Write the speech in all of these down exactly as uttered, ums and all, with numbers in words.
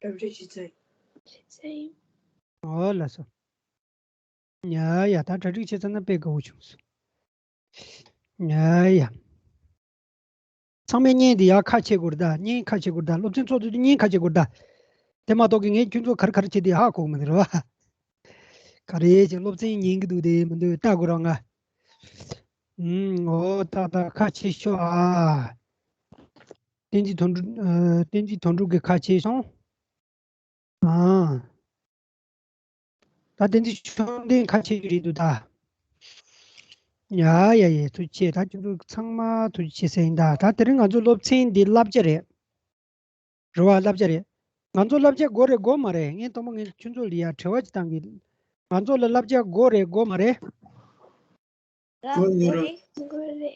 གྲ་སྒྲིག་བྱེད་ཚར་ཡིན། བྱེད་ཚར་ཡིན། ཨོ་ལགས་སོ། ཡ་ཡ། ད་གྲ་སྒྲིག་བྱེད་ཚར་ན་དཔེ་དགའ་བོ་བྱུང་སོང་། ཡ་ཡ། ཚང་མས་བརྙན་འདི་ཡར་ཁ་ཕྱེ་དགོས་རེད་ད། བརྙན་ཁ་ཕྱེ་དགོས་རེད་ད། སློབ་ཚན་ཚོགས་དུས་བརྙན་ཁ་ཕྱེ་དགོས་རེད་ད། དེ་མ་གཏོགས་ཀྱི་ངས་ཁྱོད་ཚོ་ག་རེ་ག་རེ་བྱེད་དེ་ཧ་གོ་གི་མི་འདུག་རེད་བ། ག་རེ་བྱེད། སློབ་ཚན་ཉན་གི་འདུག་དེ་མི་འདུག་ལྟ་དགོས་རོགས་ང་། ཨུམ། འོ་ད་ད་ཁ་ཕྱེ་ཤོག་ཨ། བསྟན་འཛིན་དོན་གྲུབ། ཨ། བསྟན་འཛིན་དོན་གྲུབ་ཀྱི་ཁ་ཕྱེ་སོང་། ཨ། ད་དེ་འདི་ཤོང་ལྡན་ཁ་ཕྱེ་རྒྱུ་རེད་འདུག་ད། ཡ་ཡ་ཡ། ཐུགས་རྗེ་ཆེ། ད་ཁྱོད་ཚོ་ཚང་མ་ཐུགས་རྗེ་ཆེ་ཟེར་ཡིན་ད། ད་དེ་རིང་ང་ཚོ་སློབ་ཚན་འདི་བསླབ་བྱ་རེད། རེད་བ། བསླབ་བྱ་རེད། ང་ཚོ་བསླབ་བྱ་དགོས་རེད་དགོས་མ་རེད། ངས་དང་པོ་ངས་ཁྱོད་ཚོ་ལ་ཡ་དྲི་བ་ཅིག་བཏང་གི། ང་ཚོ་ལ་བསླབ་བྱ་དགོས་རེད་དགོས་མ་རེད། དགོས་རེད། དགོས་རེད།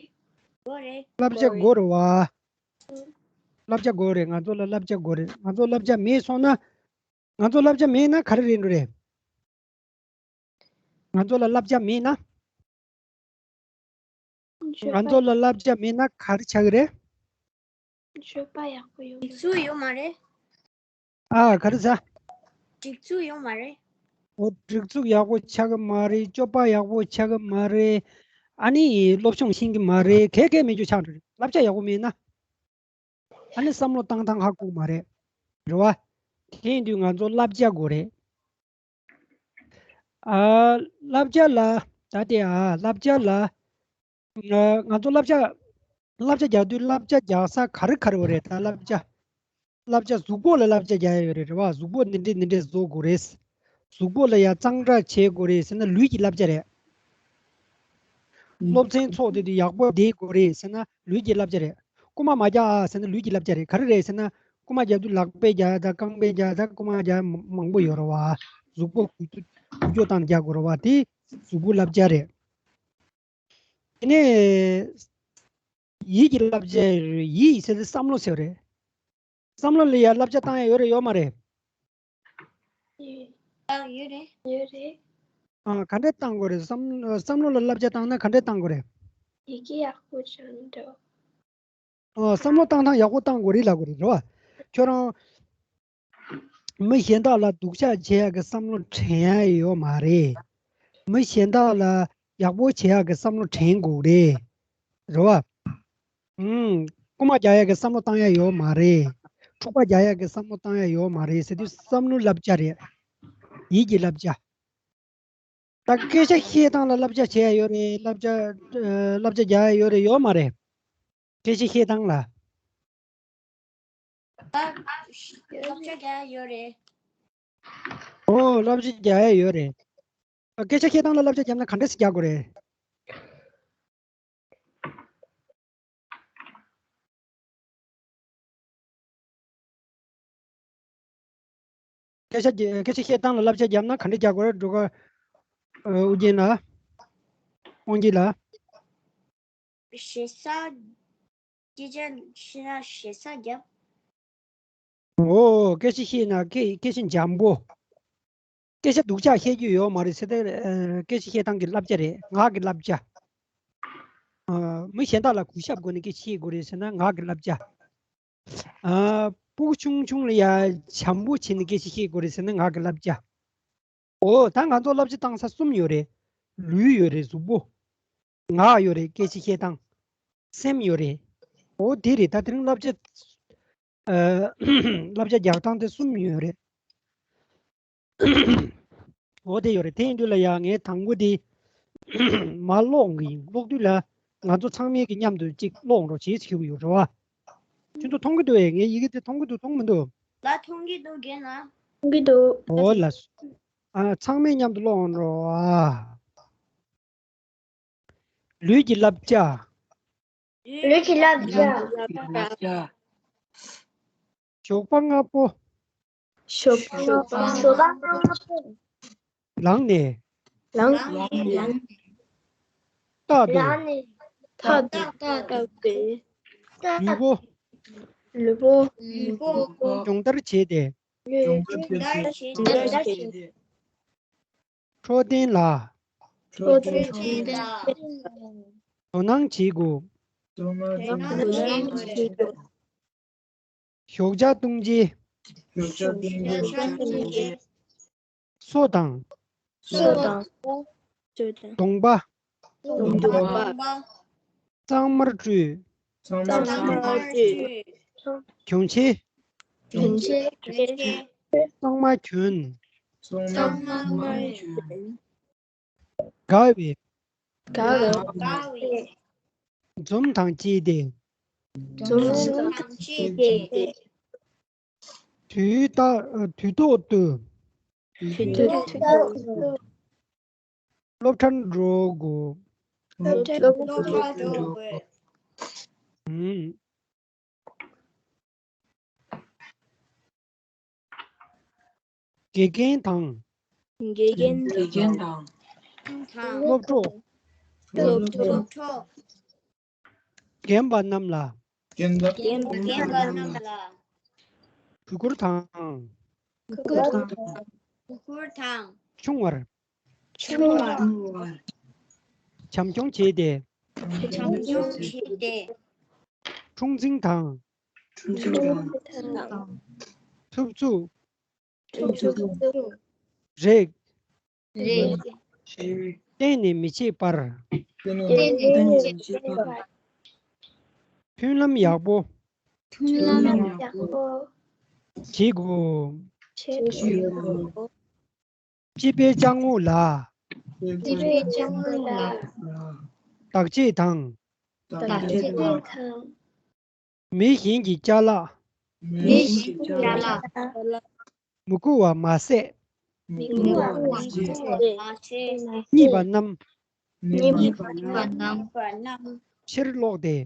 དགོས་རེད། བསླབ་བྱ་དགོས་རེད་བ། བསླབ་བྱ་དགོས་རེད། ང་ཚོ་ལ་བསླབ་བྱ་དགོས་རེད། ང་ཚོ་བསླབ་བྱ་མེད་སོང་ན། ང་ཚོ་བསླབ་བྱ་མེད་ན་ག་རེ་རེད་འགྲོ་རེད། ང་ཚོ་ལ་བསླབ་བྱ་མེད་ན། ང་ཚོ་ལ་བསླབ་བྱ་མེད་ན་ག་རེ་ཆགས་ཀྱི་རེད། སྤྱོད་པ་ཡག་པོ་ཡོང་། སྒྲིག་འཛུགས་ཡོད་མ་རེད། ཨ། ག་རེ་ཟ། སྒྲིག་འཛུགས་ཡོད་མ་རེད། འོ། སྒྲིག་འཛུགས་ཡག་པོ་ཆགས་ཀྱི་མ་རེད། སྤྱོད་པ་ཡག་པོ་ཆགས་ཀྱི་མ་རེད། ཨ་ནི་སློབ་སྦྱོང་ཤེས་ཀྱི་མ་རེད། ག་ག་མེད་རྒྱུ་ཆགས་འགྲོ་རེད། བསླབ་བྱ་ཡག་པོ་མེད་ན། ཨ་ནི་བསམ་བློ་བཏང་སྟངས་ཧ་གོ་མ་རེད། རེད་བ། དེ་ཡིན་དུས་ང་ཚོ་བསླབ་བྱ་དགོས་རེད། ཨ། བསླབ་བྱ་ལ། ད་དེ། ཨ། བསླབ་བྱ་ལ། ང་ང་ཚོ་བསླབ་བྱ། བསླབ་བྱ་རྒྱག་དུས་བསླབ་བྱ་རྒྱག་ས་ག་རེ་ག་རེ་ཡོད་རེད། ད་བསླབ་བྱ། བསླབ་བྱ་གཟུགས་པོ་ལ་བསླབ་བྱ་རྒྱག་ཡ་ཡོད་རེད། རེད་བ། གཟུགས་པོ་འདི་འདྲས་འདི་འདྲས་བཟོ་དགོས་རེད། གཟུགས་པོ་ལ་ཡ་གཙང་སྦྲ་བྱེད་དགོས་རེད་ཟེར་ན་ལུས་ཀྱི་བསླབ་བྱ་རེད། སློབ་ཚན་ཚོགས་དེ་དུས་ཡག་པོ་བསྡད་དགོས་རེད་ཟེར་ན་ལུས་ཀྱི་བསླབ་བྱ་རེད། རྐུ་མ་མ་རྒྱག་ཨ་ཟེར་ན་ལུས་ཀྱི་བསླབ་བྱ་རེད། ག་རེ་རེད་ཟེར་ན། རྐུ་མ་རྒྱག་དུས་ལག་པས་རྒྱག་ཡ་དང་རྐང་པས་རྒྱག་ཡ་དང་རྐུ་མ་རྒྱག་ཡ་མང་པོ་ཡོད་རེད་བ། གཟུགས་པོ་འགུལ་སྐྱོད་བཏང་རྒྱག་དགོས་རེད་བ། དེ་གཟུགས་པོའི་བསླབ་བྱ་རེད། དེ་ནས་ཡིད་ཀྱི་བསླབ་བྱ་རེད། ཡིད་ཟེར་དུས་བསམ་བློ་ཟེར་བ་རེད། བསམ་བློ་ལ་ཡ་བསླབ་བྱ་བཏང་ཡ་ཡོད་རེད་ཡོད་མ་རེད། ཡོད་རེད། ཡོད་རེད། ཨ། ག་འདྲས་བཏང་དགོས་རེད། བསམ་བསམ་བློ་ལ་བསླབ་བྱ་བཏང་ན་ག་འདྲས་བཏང་དགོས་རེད། ཡི་གེ་ཡག་པོ་བྱུང་འགྲོ། ཨ། བསམ་བློ་བཏང་སྟངས་ཡག་པོ་བཏང་དགོས་རེད་ལབ་དགོས་རེད། རེད་བ། ཁྱོད་རང་མི་གཞན་དག་ལ་སྡུག་ཅག་བྱེད་ཡག་གི་བསམ་བློ་དྲན་ཡ་ཡོད་མ་རེད། མི་གཞན་དག་ལ་ཡག་པོ་བྱེད་ཡག་གི་བསམ་བློ་དྲན་དགོས་རེད། རེད་བ། ཨུམ། རྐུ་མ་རྒྱག་ཡག་གི་བསམ་བློ་བཏང་ཡ་ཡོད་མ་རེད། འཁྲུག་པ་རྒྱག་ཡག་གི་བསམ་བློ་བཏང་ཡ་ཡོད་མ་རེད་ཟེར་དུས་བསམ་བློའི་བསླབ་བྱ་རེད། ཡིད་ཀྱི་བསླབ་བྱ། ད་སྐད་ཆ་བཤད་སྟངས་ལ་བསླབ་བྱ་བྱེད་ཡ་ཡོད་རེད། བསླབ་བྱ། ཨ། བསླབ་བྱ་རྒྱག་ཡ་ཡོད་རེད་ཡོད་མ་རེད། སྐད་ཆ་བཤད་སྟངས་ལ། ད་བསླབ་བྱ་རྒྱག་ཡ་ཡོད་རེད། ཨོ། བསླབ་བྱ་རྒྱག་ཡ་ཡོད་རེད། སྐད་ཆ་བཤད་སྟངས་ལ་བསླབ་བྱ་བརྒྱབ་ན་ག་འདྲས་སེ་རྒྱག་དགོས་རེད། སྐད་ཆ་རྒྱ། སྐད་ཆ་བཤད་སྟངས་ལ་བསླབ་བྱ་བརྒྱབ་ན་ག་འདྲས་རྒྱག་དགོས་རེད། འགྲོ་ག། ཨ། ཨོ་རྒྱན་ལགས། དབང་རྒྱལ་ལགས། ཞེ་ས། སྐད་ཆ་བཤད་ན་ཞེ་ས་རྒྱབ། འོ། སྐད་ཆ་བཤད་ན་སྐད། སྐད་ཆ་འཇམ་པོ། སྐད་ཆ་སྡུག་ཅག་བཤད་རྒྱུ་ཡོད་མ་རེད་ཟེར་ཏེ། ཨ། སྐད་ཆ་བཤད་སྟངས་ཀྱི་བསླབ་བྱ་རེད། ངག་གི་བསླབ་བྱ། ཨ། མི་གཞན་དག་ལ་གུས་ཞབས་སྒོ་ནས་སྐད་ཆ་བཤད་དགོས་རེད་ཟེར་ན་ངག་གི་བསླབ་བྱ། ཨ། སྤུ་གུ་ཆུང་ཆུང་ལ་ཡ་བྱམས་པོ་བྱས་ནས་སྐད་ཆ་བཤད་དགོས་རེད་ཟེར་ན་ངག་གི་བསླབ་བྱ། འོ། ད་ང་ཚོ་བསླབ་བྱ་བཏང་ས་གསུམ་ཡོད་རེད། ལུས་ཡོད་རེད། གཟུགས་པོ། ངག་ཡོད་རེད། སྐད་ཆ་བཤད་སྟངས། སེམས་ཡོད་རེད། འོ་དེ་རེད། ད་དེ་རིང་བསླབ་བྱ། ཨ། བསླབ་བྱ་རྒྱག་སྟངས་དེ་གསུམ་ཡོད་རེད། འོ་དེ་ཡོད་རེད། དེ་ཡིན་དུས་ལ་ཡ་ངས་དང་པོ་དེ་མར་ཀློག་འོང་གི་ཡིན། ཀློག་དུས་ལ་ང་ཚོ་ཚང་མས་ཀྱི་མཉམ་དུ་གཅིག་ཀློག་འགྲོ་བྱེད་ཞུ་གི་ཡོད་རེད་བ། ཁྱོད་ཚོ་མཐོང་གི་འདུག་ཨེ། ངའི་ཡི་གེ་དེ་མཐོང་གི་འདུག་མཐོང་མི་འདུག་ལ། མཐོང་གི་འདུག་རྒན་ལགས། མཐོང་གི་འདུག་འོ་ལགས་སོ། ཨ། ཚང་མས་མཉམ་དུ་ཀློག་འོང་རོགས་ཨ། ལུས་ཀྱི་བསླབ་བྱ། ལུས་ཀྱི་བསླབ་བྱ། ཞོགས་པ་སྔ་པོ། ཞོགས་པ་སྔ་པོ། ཞོགས་པ་སྔ་པོ། ལངས་ནས། ལངས་ནས། ལངས་ནས། རྟག་ཏུ། ལངས་ནས། རྟག་ཏུ། རྟག་ཏུ། ལུས་པོ། ལུས་པོ། ལུས་པོ། སྦྱོང་བརྡར་བྱས་ཏེ། སྦྱོང་བརྡར་བྱས་ཏེ། འཕྲོད་བསྟེན་ལ། འཕྲོད་བསྟེན་ལ། དོ་སྣང་བྱེད་དགོས། དོ་སྣང་བྱེད་དགོས། ཞོགས་ཇ་བཏུང་རྗེས། བྱ་བྱ་བྱ་བྱ། སོ་དང་། སོ་དང་། སོ་དང་། གདོང་པ། གདོང་པ། གཙང་མར་བཀྲུས། གཙང་མར་བཀྲུས། གྱོན་ཆས། གྱོན་ཆས། གཙང་མ་གྱོན། གཙང་མ་གྱོན། དགའ་བའི། དགའ་བའི། འཛུམ་དང་བཅས་ཏེ། འཛུམ་དང་བཅས་ཏེ། དུས་རྟག་དུས་ཐོག་ཏུ། དུས་ཐོག་ཏུ། སློབ་གྲྭར་འགྲོ་དགོས། སློབ་གྲྭར་འགྲོ་དགོས། ཨུམ། དགེ་རྒན་དང་། དགེ་རྒན་དང་། དགེ་རྒན་དང་། སློབ་གྲོགས། སློབ་གྲོགས། རྒན་པ་རྣམས་ལ། རྒན་པ་རྣམས་ལ། གུས་བཀུར་དང་། གུས་བཀུར་དང་། གུས་བཀུར་དང་། ཆུང་བར། ཆུང་བར། བྱམས་སྐྱོང་བྱས་ཏེ། བྱམས་སྐྱོང་བྱས་ཏེ། ཁྲུང་འཛིན་དང་། ཁྲུང་འཛིན་དང་། ཐུབ་ཚུགས། ཐུབ་ཚུགས། རེག་རེག་གཏན་ནས་མི་བྱེད་པར། གཏན་ནས་མི་བྱེད་པར། མཐུན་ལམ་ཡག་པོ། མཐུན་ལམ་ཡག་པོ། བྱེད་དགོས། བྱེད་དགོས། སྤྱི་པའི་ཅ་དངོས་ལ། སྤྱི་པའི་ཅ་དངོས་ལ། བདག་གཅེས་དང་། བདག་གཅེས་དང་། མི་གཞན་གྱི་ཅ་ལག་མི་གཞན་གྱི་ཅ་ལག་མི་བཀུར་བ་མ་ཟད། མི་བཀུར་བ་མ་ཟད། གཉིས་པ་རྣམས། གཉིས་པ་རྣམས། ཕྱིར་ལོག་སྟེ།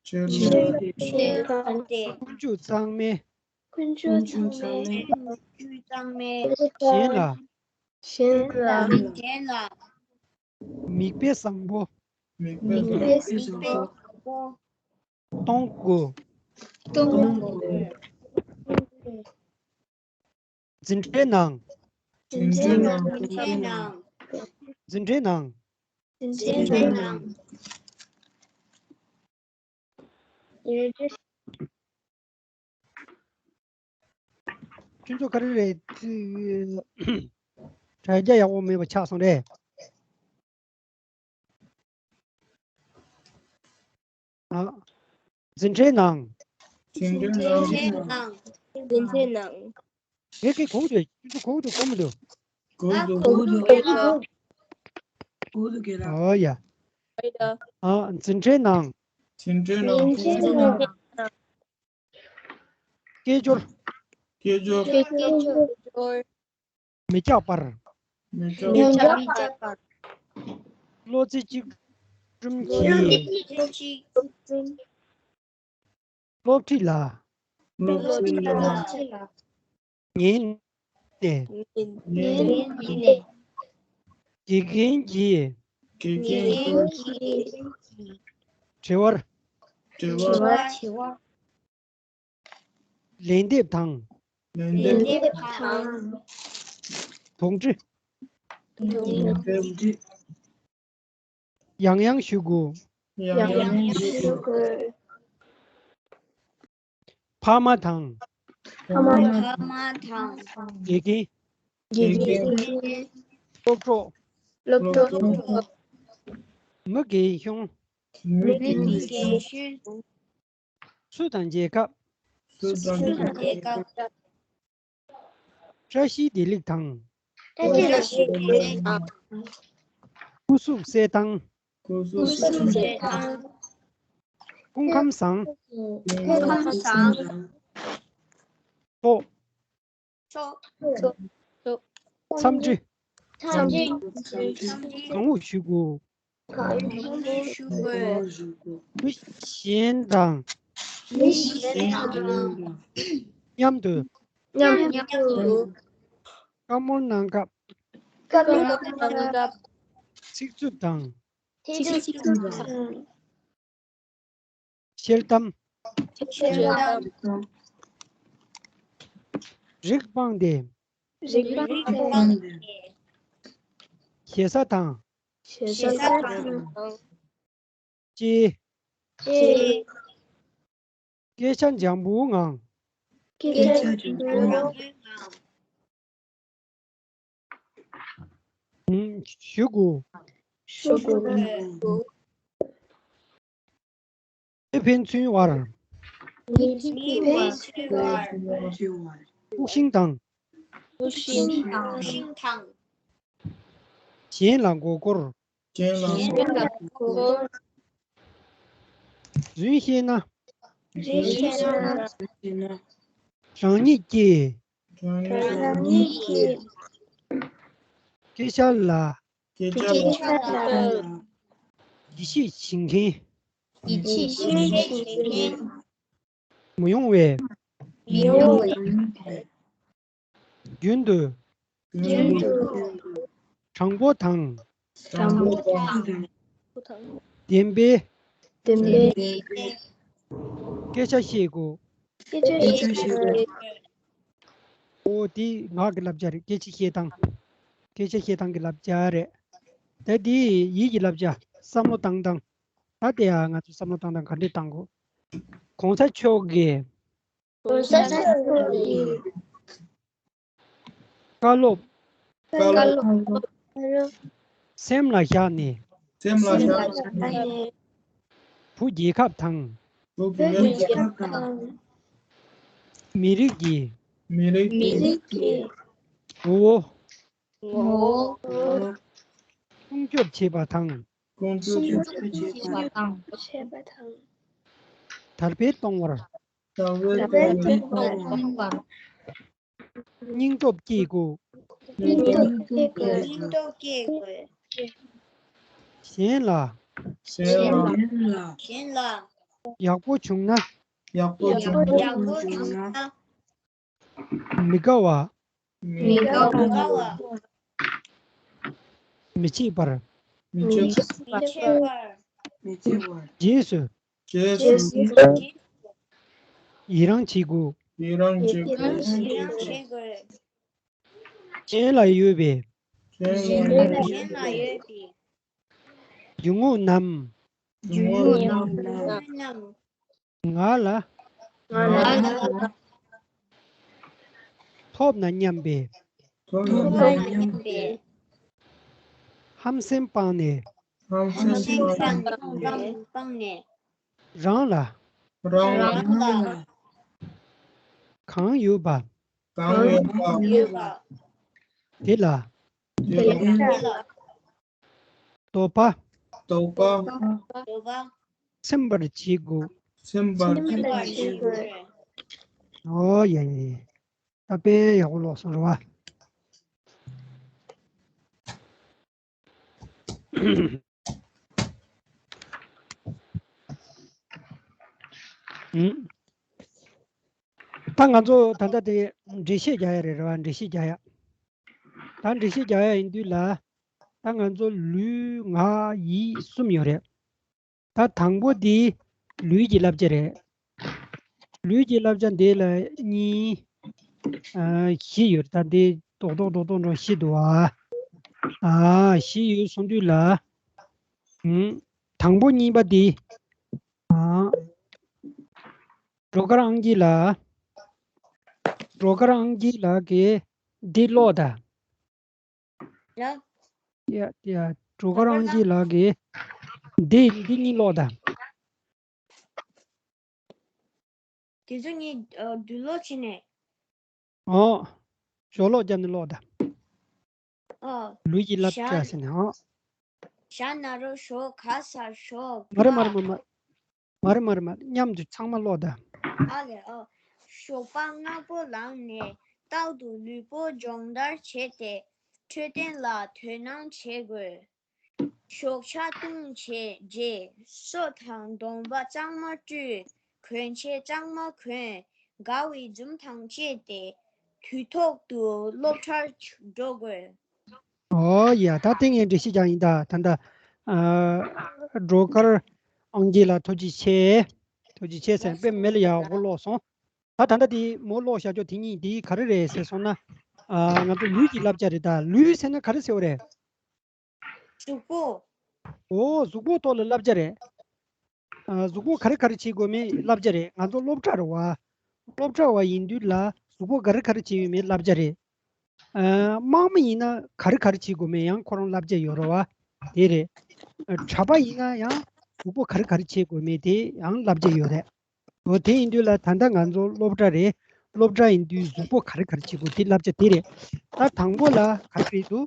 ཕྱིར་ལོག་སྟེ། ཀུན་སྤྱོད་གཙང་མའི། ཀུན་སྤྱོད་གཙང་མའི། གཞན་ལ། གཞན་ལ། མིག་དཔེ་བཟང་པོ། མིག་དཔེ་བཟང་པོ། གཏོང་དགོས། གཏོང་དགོས། འཛིན་གྲྭའི་ནང་། འཛིན་གྲྭའི་ནང་། འཛིན་གྲྭའི་ནང་། འཛིན་གྲྭའི་ནང་། ཁྱོད་ཚོ་ག་རེ་རེད། དྲ་རྒྱ་ཡག་པོ་མེད་པ་ཆགས་སོང་རེད། ཨ། འཛིན་གྲྭའི་ནང་། འཛིན་གྲྭའི་ནང་། འཛིན་གྲྭའི་ནང་། ངས་ཀྱི་གོང་དུ་ཁྱོད་ཚོ་གོང་དུ་གོ་མི་འདུག་གོང་དུ་གོང་དུ་གོང་དུ་གོང་དུ། ཨོ་ཡ། ཨ། འཛིན་གྲྭའི་ནང་། འཛིན་གྲྭའི་ནང་། སྐད་ཅོར། སྐད་ཅོར། མི་རྒྱག་པར། མི་རྒྱག་པར། བློ་རྩེ་གཅིག་སྒྲིམ་གྱིས། སློབ་ཁྲིད་ལ། སློབ་ཁྲིད་ལ། ཉན་ནས། ཉན་ནས། དགེ་རྒན་གྱིས། དགེ་རྒན་གྱིས། དྲི་བར། དྲི་བར། ལན་འདེབས་དང་། ལན་འདེབས་དང་། དོགས་འདྲི། དོགས་འདྲི། ཡང་ཡང་ཞུ་དགོས། ཡང་ཡང་ཞུ་དགོས། ཕ་མ་དང་། ཕ་མ་དང་། དགེ་རྒན། དགེ་རྒན། སློབ་གྲོགས། སློབ་གྲོགས། མི་རྒན་གཞོན། མི་རྒན་གཞོན། སུ་དང་མཇལ་སྐབས། སུ་དང་མཇལ་སྐབས། བཀྲ་ཤིས་བདེ་ལེགས་དང་། བཀྲ་ཤིས་བདེ་ལེགས་དང་། སྐུ་གཟུགས་གསལ་ཐང་། སྐུ་གཟུགས་གསལ་ཐང་། སྐུ་ཁམས་བཟང་། སྐུ་ཁམས་བཟང་། ཚོགས། ཚོགས། འཚམས་འདྲི། འཚམས་འདྲི། གང་འོས་ཞུ་དགོས། གང་འོས་ཞུ་དགོས། མི་གཞན་དང་། མི་གཞན་དང་། མཉམ་དུ། མཉམ་དུ། བཀའ་མོལ་གནང་སྐབས། བཀའ་མོལ་གནང་སྐབས། ཚིག་རྩུབ་དང་། ཚིག་རྩུབ་དང་། ཤེལ་དམ། ཤེལ་དམ། རིགས་སྤངས་ཏེ། རིགས་སྤངས་ཏེ། ཞེ་ས་དང་། ཞེ་ས་དང་། ཅེས། ཅེས། སྐད་ཆ་འཇམ་པོའི་ངང་། སྐད་ཆ་བརྗོད་ཡོང་། ཞུ་དགོས། ཞུ་དགོས། མི་ཕན་ཚུན་བར། མི་ཕན་ཚུན་བར། དབུགས་ཤིང་དང་། དབུགས་ཤིང་དང་། གཞན་ལ་མགོ་སྐོར། གཞན་ལ་མགོ་སྐོར། རྫུན་བཤད་ན། རྫུན་བཤད་ན། རང་ཉིད་ཀྱིས། རང་ཉིད་ཀྱིས། སྐད་ཆ་ལ། སྐད་ཆ་ལ། ཡིད་ཆེས་བྱེད་མཁན། ཡིད་ཆེས་བྱེད་མཁན། མི་ཡོང་བས། མི་ཡོང་བས། རྒྱུན་དུ། རྒྱུན་དུ། དྲང་པོ་དང་། དྲང་པོ་དང་། བདེན་པའི། བདེན་པའི། སྐད་ཆ་བཤད་དགོས། སྐད་ཆ་བཤད་དགོས། འོ་དེ་ངག་གི་བསླབ་བྱ་རེད། སྐད་ཆ་བཤད་སྟངས། སྐད་ཆ་བཤད་སྟངས་ཀྱི་བསླབ་བྱ་རེད། ད་དེ་ཡིད་ཀྱི་བསླབ་བྱ། བསམ་བློ་བཏང་སྟངས། ད་དེ་ཡང་ང་ཚོས་བསམ་བློ་བཏང་སྟངས་ག་འདྲས་བཏང་དགོས། གོང་ས་མཆོག་གིས། གོང་ས་མཆོག་གིས། བཀའ་སློབ། བཀའ་སློབ། སེམས་ལ་བཞག་ནས། སེམས་ལ་བཞག་ནས། བོད་རྒྱལ་ཁབ་དང་། བོད་རྒྱལ་ཁབ་དང་། མི་རིགས་ཀྱི། མི་རིགས་ཀྱི། ངོ་བོ། ངོ་བོ། སྲུང་སྐྱོབ་བྱེད་པ་དང་། སྲུང་སྐྱོབ་བྱེད་པ་དང་། དར་སྤེལ་གཏོང་བར། དར་སྤེལ་གཏོང་བར། སྙིང་སྟོབས་བསྐྱེད་དགོས། སྙིང་སྟོབས་བསྐྱེད་དགོས། སྙིང་སྟོབས་བསྐྱེད་དགོས། གཞན་ལ། གཞན་ལ། གཞན་ལ། ཡག་པོ་བྱུང་ན། ཡག་པོ་བྱུང་ན། ཡག་པོ་བྱུང་ན། མི་དགའ་བ། མི་དགའ་བ། མི་བྱེད་པར། མི་བྱེད་པར། མི་བྱེད་པར། མི་བྱེད་པར། རྗེས་སུ། རྗེས་སུ། ཡི་རང་བྱེད་དགོས། ཡི་རང་བྱེད་དགོས། ཡི་རང་བྱེད་དགོས། གཞན་ལ་ཡོད་པའི། གཞན་ལ་ཡོད་པའི། རྒྱུ་དངོས་རྣམས། རྒྱུ་དངོས་རྣམས། ང་ལ། ང་ལ། ཐོབ་ན་སྙམ་པའི། ཐོབ་ན་སྙམ་པའི། ཧམ་སེམས་སྤངས་ནས། ཧམ་སེམས་སྤངས་ནས། སྤངས་ནས། རང་ལ། རང་ལ། གང་ཡོད་པ། གང་ཡོད་པ། དེ་ལ། དེ་ལ། དོགས་པ། དོགས་པ། སེམས་པར་བྱེད་དགོས། སེམས་པར་བྱེད་དགོས། ཨོ་ཡ་ཡ་ཡ། ད་དཔེ་ཡག་པོ་ཀློག་སོང་རེད་བ། ད་ང་ཚོ་ད་ལྟ་དེ་འགྲེལ་བཤད་རྒྱག་ཡ་རེད་རེད་བ། འགྲེལ་བཤད་རྒྱག་ཡ། ད་འགྲེལ་བཤད་རྒྱག་ཡ་ཡིན་དུས་ལ། ད་ང་ཚོ་ལུས་ངག་ཡིད་གསུམ་ཡོད་རེད། ད་དང་པོ་འདི་ལུས་ཀྱི་བསླབ་བྱ་རེད། ལུས་ཀྱི་བསླབ་བྱ་འདི་ལ་གཉིས། ཨ། བཞི་ཡོད། ད་འདི་རྡོག་རྡོག་རྡོག་རྡོག་འགྲོ་བཞི་འདུག་ཨ། ཨ། བཞི་ཡོད་སོང་དུས་ལ། ཨུམ། དང་པོ་གཉིས་པ་འདི། ཨ། སྒྲོལ་དཀར་ཨང་རྒྱས་ལགས། སྒྲོལ་དཀར་ཨང་རྒྱས་ལགས་ཀྱིས་འདི་ཀློག་དང་། ཡ། ཡ་ཡ། སྒྲོལ་དཀར་ཨང་རྒྱས་ལགས་ཀྱིས་འདི་འདི་གཉིས་ཀློག་དང་། དེ་ཚོ་གཉིས། ཨ། བསྡུས་ཀློག་བྱས་ནས། ཨོ། ཞོ་ཀློག་བརྒྱབ་ནས་ཀློག་དང་། ཨོ། ལུས་ཀྱི་བསླབ་བྱ་ཟེར་ནས། ཨོ། ཞྭ་ན་རོ་ཞོ་ག་ས་ཞོ། མ་རེད་མ་རེད་མ་རེད། མ་རེད་མ་རེད་མ་རེད། མཉམ་དུ་ཚང་མ་ཀློག་དང་། ཨ་ལས། ཨོ། ཞོགས་པ་སྔ་པོ་ལངས་ནས་རྟག་ཏུ་ལུས་པོ་སྦྱོང་བརྡར་བྱས་ཏེ། འཕྲོད་བསྟེན་ལ་དོ་སྣང་བྱེད་དགོས། ཞོགས་ཇ་བཏུང་བྱས་རྗེས་སོ་དང་གདོང་པ་གཙང་མ་བཀྲུས། གོན་ཆས་གཙང་མ་གོན། དགའ་བའི་འཛུམ་དང་བཅས་ཏེ་དུས་ཐོག་ཏུ་སློབ་གྲྭར་འགྲོ་དགོས། ཨོ་ཡ། ད་དེ་ངས་འགྲེལ་བཤད་རྒྱག་ཡིན་ད། ད་ད། ཨ། སྒྲོལ་དཀར་ཨང་རྒྱས་ལགས་ཐུགས་རྗེ་ཆེ། ཐུགས་རྗེ་ཆེ་ཟེར། དཔེ་མི་ལ་ཡག་པོ་ཀློག་སོང་། ད་ད་ལྟ་དེ་མོ་ཀློག་བཞག་ཆོག་དེ་གཉིས་དེ་ག་རེ་རེད་ཟེར་སོང་ན། ཨ། ང་ཚོ་ལུས་ཀྱི་བསླབ་བྱ་རེད་ད། ལུས་ཟེར་ན་ག་རེ་ཟེར་བ་རེད། གཟུགས་པོ། ཨོ། གཟུགས་པོ་ཐོག་ལ་བསླབ་བྱ་རེད། ཨ། གཟུགས་པོ་ག་རེ་ག་རེ་བྱེད་དགོས་མིན་བསླབ་བྱ་རེད། ང་ཚོ་སློབ་གྲྭ་རེད་བ། སློབ་གྲྭ་བ་ཡིན་དུས་ལ་གཟུགས་པོ་ག་རེ་ག་རེ་བྱེད་ཡོད་མེད་བསླབ་བྱ་རེད། ཨ། དམག་མི་ཡིན་ན་ག་རེ་ག་རེ་བྱེད་དགོས་མེད་ཡང་ཁོ་རང་བསླབ་བྱ་ཡོད་རེད་བ། དེ་རེད། ཨ། གྲྭ་པ་ཡིན་ན་ཡང་གཟུགས་པོ་ག་རེ་ག་རེ་བྱེད་དགོས་མེད་དེ་ཡང་བསླབ་བྱ་ཡོད་རེད། འོ་དེ་ཡིན་དུས་ལ་ད་ལྟ་ང་ཚོ་སློབ་གྲྭ་རེད། སློབ་གྲྭ་ཡིན་དུས་གཟུགས་པོ་ག་རེ་ག་རེ་བྱེད་དགོས་དེ་བསླབ་བྱ་དེ་རེད། ད་དང་པོ་ལ་ག་རེ་རེད་འདུག་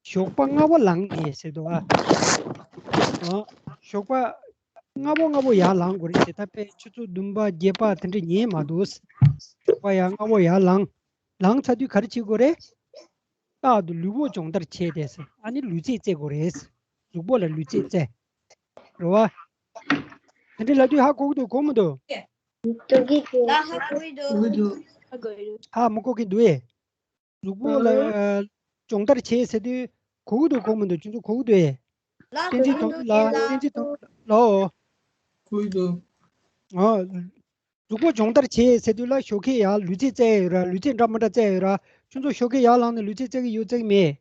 ཞོགས་པ་སྔ་པོ་ལངས་ནས་ཟེར་འདུག་ཨ། ཨ། ཞོགས་པ་སྔ་པོ་སྔ་པོ་ཡར་ལངས་དགོས་རེད་ཟེར། ད་དཔེ་ཆུ་ཚོད་བདུན་པ་བརྒྱད་པ་དེ་འདྲ་ཉལ་མ་འདུག་ཞོགས་པ་ཡར་སྔ་པོ་ཡར་ལངས། ལངས་ཚར་དུས་ག་རེ་བྱེད་དགོས་རེད། རྟག་ཏུ་ལུས་པོ་སྦྱོང་བརྡར་བྱས་ཏེ་ཟེར། ཨ་ནི་ལུས་རྩལ་རྩེ་དགོས་རེད། གཟུགས་པོ་ལ་ལུས་རྩལ་རྩེ། རེད་བ། དེ་འདྲ་ལབ་དུས་ཧ་གོ་གི་འདུག་གོ་མི་འདུག་ད་ཧ་གོ་གི་འདུག་ཧ་མི་གོ་གི་འདུག་ཨེ། གཟུགས་པོ་ལ་ཨ། སྦྱོང་བརྡར་བྱེད་ཟེར་དུས་གོ་གི་འདུག་གོ་མི་འདུག་ཁྱོད་ཚོ་གོ་གི་འདུག་ཨེ། བསྟན་འཛིན་དོན་གྲུབ་ལགས། བསྟན་འཛིན་དོན་གྲུབ་ལགས། གོ་གི་འདུག་ཨ། གཟུགས་པོ་སྦྱོང་བརྡར་བྱེད་ཟེར་དུས་ལ་ཞོགས་ཀས་ཡར་ལུས་རྩལ་རྩེ་ཡོད་ར། ལུས་རྩལ་འདྲ་མི་འདྲ་རྩེ་ཡོད་ར། ཁྱོད་ཚོ་ཞོགས་ཀས་ཡར་ལངས་ནས་ལུས་རྩལ་རྩེ་གི་ཡོད་རྩེ་གི་མེད།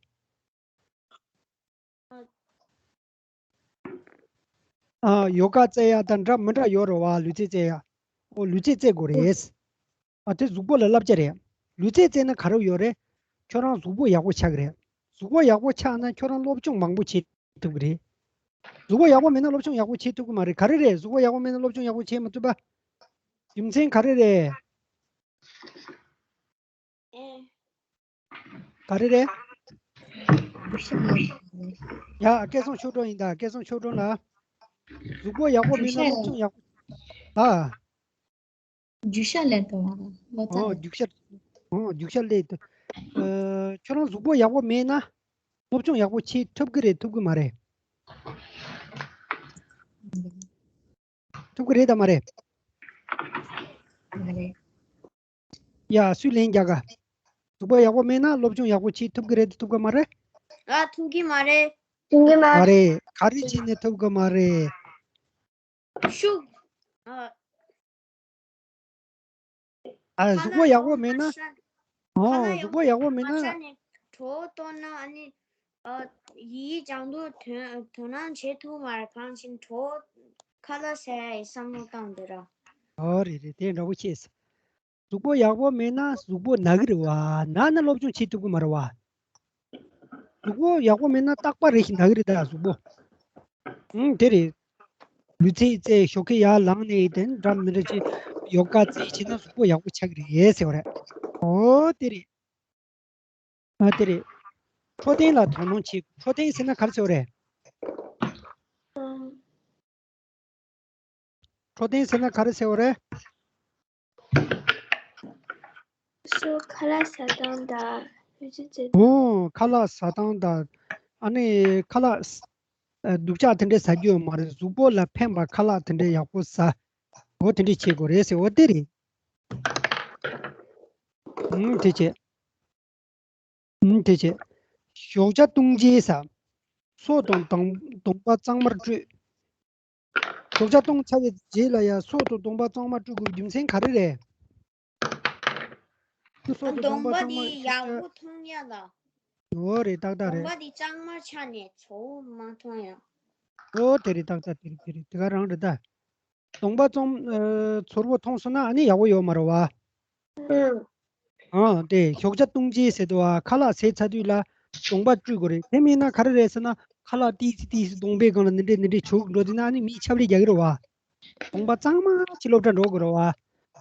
ཨ། ཡོ་ག་རྩེ་ཡ་དང་འདྲ་མི་འདྲ་ཡོད་རེད་བ། ལུས་རྩལ་རྩེ་ཡ། ཨོ་ལུས་རྩལ་རྩེ་དགོས་རེད། ཨ། དེ་གཟུགས་པོ་ལ་བསླབ་བྱ་རེད། ལུས་རྩལ་རྩེ་ན་ག་རེ་ཡོད་རེད། ཁྱོད་རང་གཟུགས་པོ་ཡག་པོ་ཆགས་ཀྱི་རེད། གཟུགས་པོ་ཡག་པོ་ཆགས་ན་ཁྱོད་རང་སློབ་སྦྱོང་མང་པོ་བྱེད་ཐུབ་ཀྱི་རེད། གཟུགས་པོ་ཡག་པོ་མེད་ན་སློབ་སྦྱོང་ཡག་པོ་བྱེད་ཐུབ་ཀྱི་མ་རེད། ག་རེ་རེད། གཟུགས་པོ་ཡག་པོ་མེད་ན་སློབ་སྦྱོང་ཡག་པོ་བྱེད་མ་ཐུབ་པ། རྒྱུ་མཚན་ག་རེ་རེད། ཨེ། ག་རེ་རེད། ཡ། སྐལ་བཟང་ཆོས་སྒྲོན་ཡིན་ད། སྐལ་བཟང་ཆོས་སྒྲོན་ལགས། གཟུགས་པོ་ཡག་པོ་མེད་ན་སློབ་སྦྱོང་ཡག་པོ། ཨ། རྒྱུ་ཤ་ལས་དང་ལོ་ཙཱ། ཨོ་རྒྱུ་ཤ། ཨོ་རྒྱུ་ཤ་ལས་དང་། ཨ། ཁྱོད་རང་གཟུགས་པོ་ཡག་པོ་མེད་ན་སློབ་སྦྱོང་ཡག་པོ་བྱེད་ཐུབ་ཀྱི་རེད་ཐུབ་ཀྱི་མ་རེད། ཐུབ་ཀྱི་རེད་དམ་མ་རེད། མ་རེད། ཡ། སུས་ལན་རྒྱག་ག་གཟུགས་པོ་ཡག་པོ་མེད་ན་སློབ་སྦྱོང་ཡག་པོ་བྱེད་ཐུབ་ཀྱི་རེད་ཐུབ་ཀྱི་མ་རེད། ཨ། ཐུབ་ཀྱི་མ་རེད། ཐུབ་ཀྱི་མ་མ་རེད། ག་རེ་བྱས་ནས་ཐུབ་ཀྱི་མ་རེད། ཤུགས། ཨ། ཨ། གཟུགས་པོ་ཡག་པོ་མེད་ན། ཨོ། གཟུགས་པོ་ཡག་པོ་མེད་ན། གྲོད་གཏོང་ན་ཨ་ནི། ཨ། ཡི་གེ་སྦྱང་དུས་དོ་དོ་སྣང་བྱེད་ཐུབ་མ་རེད། གང་ཞིག་གྲོད་ཁ་ལག་ཟ་ཡ་ཡི་བསམ་བློ་བཏང་འདི་ར། ཨོ་རེད་རེད། དེ་འདྲ་པོ་ཤེས། གཟུགས་པོ་ཡག་པོ་མེད་ན་གཟུགས་པོ་ན་གི་རེད་བ། ན་ན་སློབ་སྦྱོང་བྱེད་ཐུབ་ཀྱི་མ་རེད་བ། གཟུགས་པོ་ཡག་པོ་མེད་ན་རྟག་པར་རེ་ཞིག་ན་གི་རེད་ད་གཟུགས་པོ། ཨང་། དེ་རེད། ལུས་རྩལ་རྩེ། ཞོགས་ཀས་ཡར་ལངས་ནས་དེ་འདྲ་མི་འདྲ་བྱེད། ཡོ་ག་རྩེ་བྱས་ན་གཟུགས་པོ་ཡག་པོ་ཆགས་ཀྱི་རེད་ཟེར་བ་རེད། ཨོ་དེ་རེད། ཨ། དེ་རེད། འཕྲོད་བསྟེན་ལ་དོ་སྣང་བྱེད། འཕྲོད་བསྟེན་ཟེར་ན་ག་རེ་ཟེར་བ་རེད། འཕྲོད་བསྟེན་ཟེར་ན་ག་རེ་ཟེར་བ་རེད། སོ་ཁ་ལག་ཟ་སྟངས་དང་། ཨོ། ཁ་ལག་ཟ་སྟངས་དང་། ཨ་ནི་ཁ་ལག་ཨ། སྡུག་ཅག་དེ་འདྲས་ཟ་རྒྱུ་ཡོད་མ་རེད། གཟུགས་པོ་ལ་ཕན་པ་ཁ་ལག་དེ་འདྲས་ཡག་པོ་ཟ། འོ་དེ་འདྲས་བྱེད་དགོས་རེད་ཟེར། འོ་དེ་རེད། ཨང་། དེ་བྱས། ཨང་། དེ་བྱས། ཞོགས་ཇ་བཏུང་རྗེས་ཟ། སོ་དང་གདོང་གདོང་པ་གཙང་མར་བཀྲུས། ཞོགས་ཇ་བཏུང་ཚར་བའི་རྗེས་ལ་ཡ་སོ་དང་གདོང་པ་གཙང་མར་བཀྲུ་དགོས་པའི་རྒྱུ་མཚན་ག་རེ་རེད། སོ་དང་གདོང་པ་གཙང་མར་བཀྲུས་ཡག་པོ་མཐོང་ཡ་ལ། འོ་རེད། ཏག་ཏག་རེད། གདོང་པ་དེ་གཙང་མར་ཆགས་ནས་བྲོ་བོ་མ་མཐོང་ཡ། འོ་དེ་རེད། ཏག་ཏག་དེ་རེད། དེ་རེད། དེ་ག་རང་རེད་ད། གདོང་པ་གཙང་། ཨ། ཚོར་བོ་མཐོང་སོང་ན་ཨ་ནི་ཡག་པོ་ཡོད་མ་རེད་བ། ཨང་། དེ་ཞོགས་ཇ་བཏུང་རྗེས་ཟེར་དུས་བ། ཁ་ལག་ཟས་ཚར་དུས་ལ་གདོང་པ་བཀྲུ་དགོས་རེད། དེ་མིན་ན་ག་རེ་རེད་ཟེར་ན། ཁ་ལག་ཏིས་ཏིས་གདོང་པའི་སྒང་ལ་འདི་འདྲས་འདི་འདྲས་བྱུག་འགྲོ་དུས་ན་ཨ་ནི་མིས་ཆབ་རེ་རྒྱག་གི་རེད་བ། གདོང་པ་གཙང་མ་ཅིག་སློབ་གྲྭ་འགྲོ་དགོས་རེད་བ།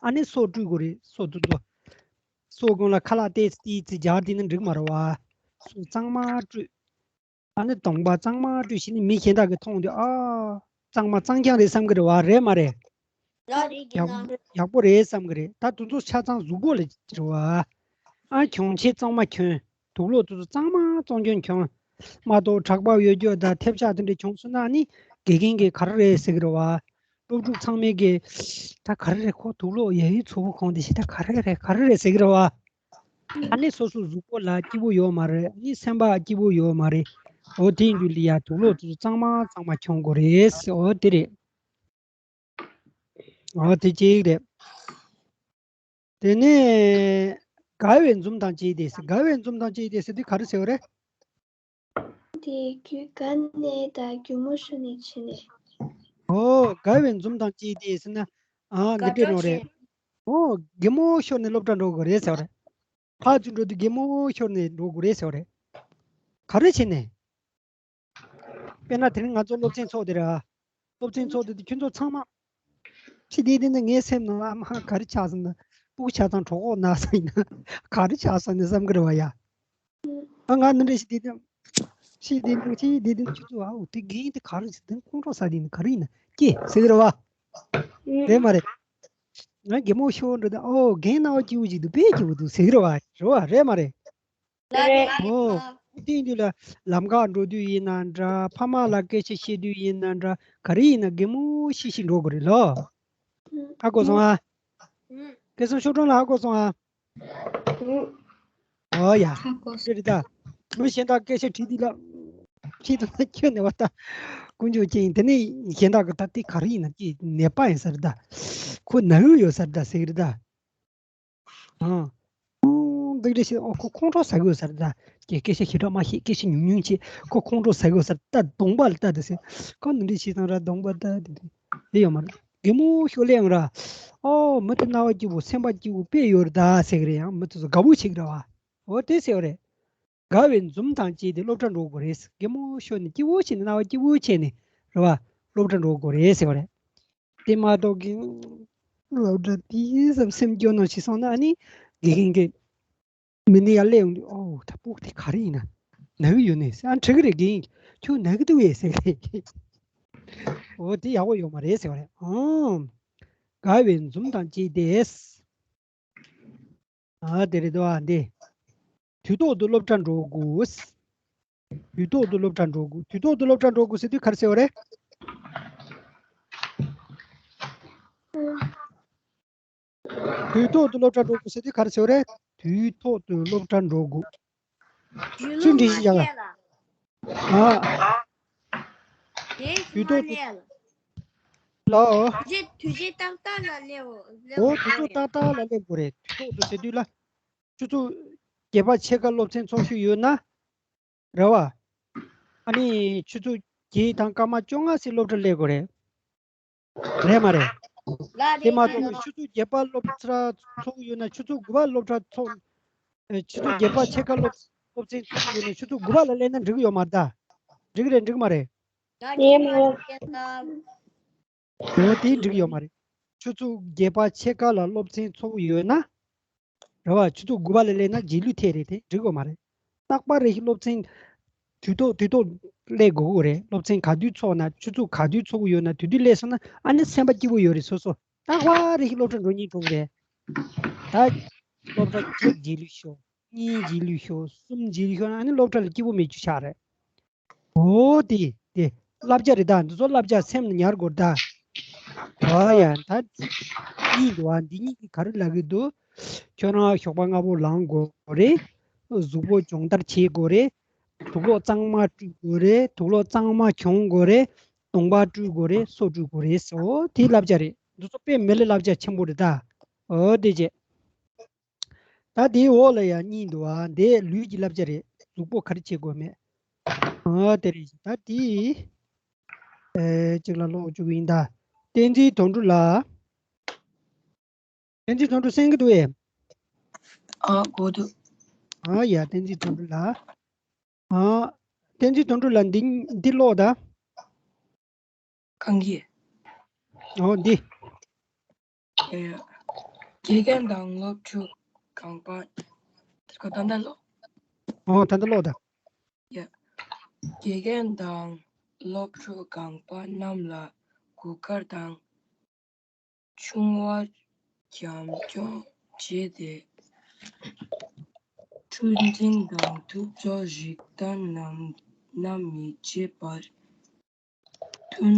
ཨ་ནི་སོ་བཀྲུ་དགོས་རེད། སོ་བཀྲུ་དགོས། སོ་སྒང་ལ་ཁ་ལག་ཏིས་ཏིས་རྒྱག་དུས་ན་འགྲིག་མ་རེད་བ། སོ་གཙང་མ་བཀྲུ། ཨ་ནི་གདོང་པ་གཙང་མ་བཀྲུས་ཤིང་ནི་མི་གཞན་དག་གིས་མཐོང་དུས། ཨ། གཙང་མ་གཙང་རྐྱང་རེད་བསམ་གི་རེད་བ། རེད་མ་རེད། ཡག་རེད་ཀྱི་ཡག་ན། ཡག་པོ་རེད་བསམ་གི་རེད། ད་དེ་ཚོ་ཆ་ཚང་གཟུགས་པོ་ལ་རེད་བ། ཨ། གྱོན་ཆས་གཙང་མ་གྱོན། དུག་ལོག་དེ་ཚོ་གཙང་མ་གཙང་གྱོན་གྱོན། མ་གཏོགས་དྲེག་པ་ཡོད་རྒྱུ་དང་ཐེབས་ཆག་དེ་འདྲ་བྱུང་སོང་ན་ནི་དགེ་རྒན་གྱིས་ག་རེ་རེད་ཟེར་གི་རེད་བ། སློབ་ཕྲུག་ཚང་མས་ཀྱིས་ད་ག་རེ་རེད། ཁོ་དུག་ལོག་ཡ་ཡི་ཚོ་བོ་ཁོང་དེ་ཤི་ད་ག་རེ་རེད། ག་རེ་རེད་ཟེར་གི་རེད་བ། ཨ་ནི་སོ་སོ་གཟུགས་པོ་ལ་སྐྱིད་པོ་ཡོད་མ་རེད། ཨ་ནི་སེམས་པ་སྐྱིད་པོ་ཡོད་མ་རེད། འོ་དེ་ཡིན་དུས་ལ་ཡ་དུག་ལོག་དེ་ཚོ་གཙང་མ་གཙང་མ་གྱོན་དགོས་རེད། འོ་དེ་རེད། འོ་དེ་གཅིག་རེད། དེ་ནས་དགའ་བའི་འཛུམ་དང་བཅས་ཏེ་ཟེར། དགའ་བའི་འཛུམ་དང་བཅས་ཏེ་ཟེར་དུས་ག་རེ་ཟེར་བ་རེད། དེ་རྒྱུ་དགའ་ནས་དང་རྒྱུ་མོ་ཤོར་ནས་བྱས་ནས། འོ། དགའ་བའི་འཛུམ་དང་བཅས་ཏེ་ཟེར་ན། ཨ། འདི་འདྲས་རང་རེད། ཨོ། གད་མོ་ཤོར་ནས་སློབ་གྲྭ་འགྲོ་དགོས་རེད་ཟེར་བ་རེད། ཕར་ཚུར་འགྲོ་དུས་གད་མོ་ཤོར་ནས་འགྲོ་དགོས་རེད་ཟེར་བ་རེད། ག་རེ་བྱས་ནས། དཔེར་ན་དེ་རིང་ང་ཚོ་སློབ་ཚན་ཚོགས་དེ་ར། སློབ་ཚན་ཚོགས་དེ་དུས་ཁྱོད་ཚོ་ཚང་མ། ཕྱི་བལྟས་དུས་ནི་ངའི་སེམས་ནང་ཨ་མ་ག་རེ་ཆགས་སོང་ན། སྤུ་གུ་ཆགས་སོང་གྲོད་ཁོག་ན་སོང་ཡིན་ན། ག་རེ་ཆགས་སོང་ནི་བསམ་གི་རེད་བ་ཡ། ཨ་ང་འདི་འདྲ་ཞིག་བལྟས་དུས། ཕྱི་བལྟས་དུས་ཕྱི་བལྟས་དུས་ཁྱོད་ཚོ་ཨའོ་དེ་རྒན་དེ་ག་རེ་ཟེར་དེ་ཁོང་ཁྲོ་ཟ་དེ་ནི་ག་རེ་ཡིན་ན་ཀྱེ་ཟེར་གི་རེད་བ། རེད་མ་རེད། ང་གད་མོ་ཤོར་འགྲོ་དུས་ཨོ་རྒན་རྣ་བ་སྐྱིད་པོ་ཅིག་འདུག་དཔེ་སྐྱིད་པོ་འདུག་ཟེར་གི་རེད་བ། རེད་བ་རེད་མ་རེད། ལགས་རེད། ཨོ། ཨ་དེ་ཡིན་དུས་ལ་ལམ་ཁ་འགྲོ་དུས་ཡིན་ན་འདྲ། ཕ་མ་ལ་སྐད་ཆ་བཤད་དུས་ཡིན་ན་འདྲ། ག་རེ་ཡིན་ན་གད་མོ་ཤི་ཤི་འགྲོ་དགོས་རེད་ལོ། ཧ་གོ་སོང་ཨ། སྐལ་བཟང་ཤོག་གྲོང་ལ་ཧ་གོ་སོང་ཨ། ཨོ་ཡ། ཧ་གོ་སོང་། རེད་ད། མི་གཞན་དག་སྐད་ཆ་དྲིས་དུས་ལ། ཁྱེད་ཚོ་ཁྱོད་ནས་བ་ད། དཀོན་མཆོག་མཁྱེན། དེ་ནས་གཞན་དག་གི་ད་དེ་ག་རེ་ཡིན་ན་ཀྱེ་ནད་པ་ཡིན་ས་རེད་ད། ཁོ་ན་གི་ཡོད་ས་རེད་ད་ཟེར་གི་རེད་ད། ཨང་། འདི་འདྲ་ཞིག་ཨོ་ཁོ་ཁོང་ཁྲོ་ཟ་གི་ཡོད་ས་རེད་ད། ཀྱེ་སྐད་ཆ་ཞེ་དྲག་མ་བཤད། སྐད་ཆ་ཉུང་ཉུང་བྱེད། ཁོ་ཁོང་ཁྲོ་ཟ་གི་ཡོད་ས་རེད་ད། གདོང་པ་ལ་ལྟ་དེ་ཟེར། ཁོ་འདི་འདྲ་བྱེད་སྟངས་ར་གདོང་པ་ལྟ་དེ་དེ་དེ་ཡོད་མ་རེད། གད་མོ་ཤོར་ལེ་ཡང་ར། ཨོ་མི་དེ་རྣ་བ་སྐྱིད་པོ་སེམས་པ་སྐྱིད་པོ་དཔེ་ཡོད་རེད་ད་ཟེར་གི་རེད། ཡང་མི་དེ་ཚོ་དགའ་པོ་བྱེད་གི་རེད་བ། ཨོ་དེ་ཟེར་བ་རེད། དགའ་བའི་འཛུམ་དང་བཅས་ཏེ་སློབ་གྲྭ་འགྲོ་དགོས་རེད། གད་མོ་ཤོར་ནས་སྐྱིད་པོ་བྱས་ནས་རྣ་བ་སྐྱིད་པོ་བྱས་ནས་རེད་བ། སློབ་གྲྭ་འགྲོ་དགོས་རེད་ཟེར་བ་རེད། དེ་མ་གཏོགས་ཀྱི། སློབ་གྲྭ་དེའི་ཙམ་སེམས་སྐྱོ་ནང་ཞིག་སོང་ན་ཨ་ནི། དགེ་རྒན་གྱིས། མི་ནི་ཡར་སླེབས་ཡོང་དུས་ཨོ་ད་སྤུ་གུ་དེ་ག་རེ་ཡིན་ན། ན་གི་ཡོད་ནས་ཟེར། ཨ་དྲི་གི་རེད་དགེ་རྒན་གྱིས། ཁྱོད་ན་གི་འདུག་བས་ཟེར་གི་རེད། ཨོ་དེ་ཡག་པོ་ཡོད་མ་རེད་ཟེར་བ་རེད། ཨང་། དགའ་བའི་འཛུམ་དང་བཅས་ཏེ། ཨ་དེ་རེད་དོ་ཨ་འདི། དུས་ཐོག་ཏུ་སློབ་གྲྭ་འགྲོ་དགོས། དུས་ཐོག་ཏུ་སློབ་གྲྭ་འགྲོ་དགོས། དུས་ཐོག་ཏུ་སློབ་གྲྭ་འགྲོ་དགོས་ཟེར་དུས་ག་རེ་ཟེར་བ་རེད། དུས་ཐོག་ཏུ་སློབ་གྲྭ་འགྲོ་དགོས་ཟེར་དུས་ག་རེ་ཟེར་བ་རེད། དུས་ཐོག་ཏུ་སློབ་གྲྭ་འགྲོ་དགོས། ཚུལ་འགྲེལ་ཞིག་བཞག་ཨ། དུས་ཐོག་ཏུ། ལའོ། དུས་ཚོད་ཏག་ཏག་ལ་སླེབས་འོ། ཨོ་དུས་ཚོད་ཏག་ཏག་ལ་སླེབས་དགོས་རེད། དུས་ཐོག་ཏུ་ཟེར་དུས་ལ། ཆུ་ཚོད་བརྒྱད་པ་ཕྱེད་ཀ་སློབ་ཚན་ཚོགས་རྒྱུ་ཡོད་ན། རེད་བ། ཨ་ནི་ཆུ་ཚོད་བརྒྱད་དང་སྐར་མ་བཅོ་ལྔ་ཟིན་སློབ་གྲྭ་སླེབས་དགོས་རེད། རེད་མ་རེད། དེ་མ་གཏོགས་ཆུ་ཚོད་བརྒྱད་པ་སློབ་གྲྭ་ཚོགས་ཡོད་ན་ཆུ་ཚོད་དགུ་པ་སློབ་གྲྭ་ཚོགས། ཨེ་ཆུ་ཚོད་བརྒྱད་པ་ཕྱེད་ཀ་སློབ་སློབ་ཚན་ཚོགས་ཡོད་ན་ཆུ་ཚོད་དགུ་པ་ལ་སླེབས་ན་འགྲིག་གི་ཡོད་མ་རེད་ད། འགྲིག་གི་རེད་འགྲིག་གི་མ་རེད། རེད་མ་རེད། འོ་དེ་འགྲིག་ཡོད་མ་རེད། ཆུ་ཚོད་བརྒྱད་པ་ཕྱེད་ཀ་ལ་སློབ་ཚན་ཚོགས་ཡོད་ན། རེད་བ། ཆུ་ཚོད་དགུ་པ་ལ་སླེབས་ན་རྗེས་ལུས་ཐེབས་རེད་དེ་འགྲིག་ཡོད་མ་རེད། རྟག་པར་རེ་བཞིན་སློབ་ཚན། དུས་ཐོག་དུས་ཐོག་སླེབས་དགོས་ཀྱི་རེད། སློབ་ཚན་ག་དུས་ཚོགས་ན་ཆུ་ཚོད་ག་དུས་ཚོགས་ཀྱི་ཡོད་ན་དེ་དུས་སླེབས་སོང་ན་ཨ་ནི་སེམས་པ་སྐྱིད་པོ་ཡོད་རེད་སོ་སོ། རྟག་པར་རེ་བཞིན་སློབ་གྲྭ་འགྲོ་སྙིང་བྲོ་གི་རེད། ད། སློབ་གྲྭ་གཅིག་རྗེས་ལུས་ཤོག་གཉིས་རྗེས་ལུས་ཤོག་གསུམ་རྗེས་ལུས་ཤོག་ན་ཨ་ནི་སློབ་གྲྭ་ལ་སྐྱིད་པོ་མེད་རྒྱུ་ཆགས་རེད། ཨོ་དེ་དེ་བསླབ་བྱ་རེད་ད། འདི་ཚོ་བསླབ་བྱ་སེམས་ལ་ཉར་དགོས་ད། ཨོ་ཡ་ད། གཉིས་འདུག་ཨ། འདི་གཉིས་ཀྱིས་ག་རེ་ལབ་ཀྱི་འདུག་ཁྱོད་རང་ཞོགས་པ་སྔ་པོ་ལངས་དགོས་རེད། གཟུགས་པོ་སྦྱོང་བརྡར་བྱེད་དགོས་རེད། དུག་ལོག་གཙང་མ་བཀྲུ་དགོས་རེད། དུག་ལོག་གཙང་མ་གྱོན་དགོས་རེད། གདོང་པ་བཀྲུ་དགོས་རེད། སོ་བཀྲུ་དགོས་རེད་ཟེར། ཨོ་དེ་བསླབ་བྱ་རེད། འདི་ཚོ་དཔེ་མི་ལ་བསླབ་བྱ་ཆེན་པོ་རེད་ད། ཨོ་དེ་བྱས། ད་དེའི་འོག་ལ་ཡང་གཉིས་འདུག་ཨ། འདི་ལུས་ཀྱི་བསླབ་བྱ་རེད། གཟུགས་པོ་ག་རེ་བྱེད་དགོས་མེད། ཨ་དེ་རེད། ད་དེ། ཨེ་གཅིག་ལ་ཀློག་བཅུག་གི་ཡིན་ད། བསྟན་འཛིན་དོན་གྲུབ་ལགས། བསྟན་འཛིན་དོན་གྲུབ་གསན་གྱི་འདུག་ཨེ། ཨ་གོ་འདུག་ཨ་ཡ་བསྟན་འཛིན་དོན་གྲུབ་ལགས། ཨ། བསྟན་འཛིན་དོན་གྲུབ་ལགས་འདི་འདི་ཀློག་ད། གང་གི། ཨོ་འདི། ཨེ། དགེ་རྒན་དང་སློབ་ཕྲུག་རྐང་པ། ད་ལྟ་ཀློག་ཨོ་ད་ལྟ་ཀློག་ད། ཡ། དགེ་རྒན་དང་སློབ་ཕྲུག་རྐང་པ་རྣམས་ལ་གུས་བཀུར་དང་། ཆུང་བ་བྱམས་སྐྱོང་བྱས་ཏེ། འཁྲུལ་འཛིན་དང་ཐུབ་ཚོད་རིགས་ལྡན་རྣམས་རྣམས་མི་བྱེད་པར། མཐུན་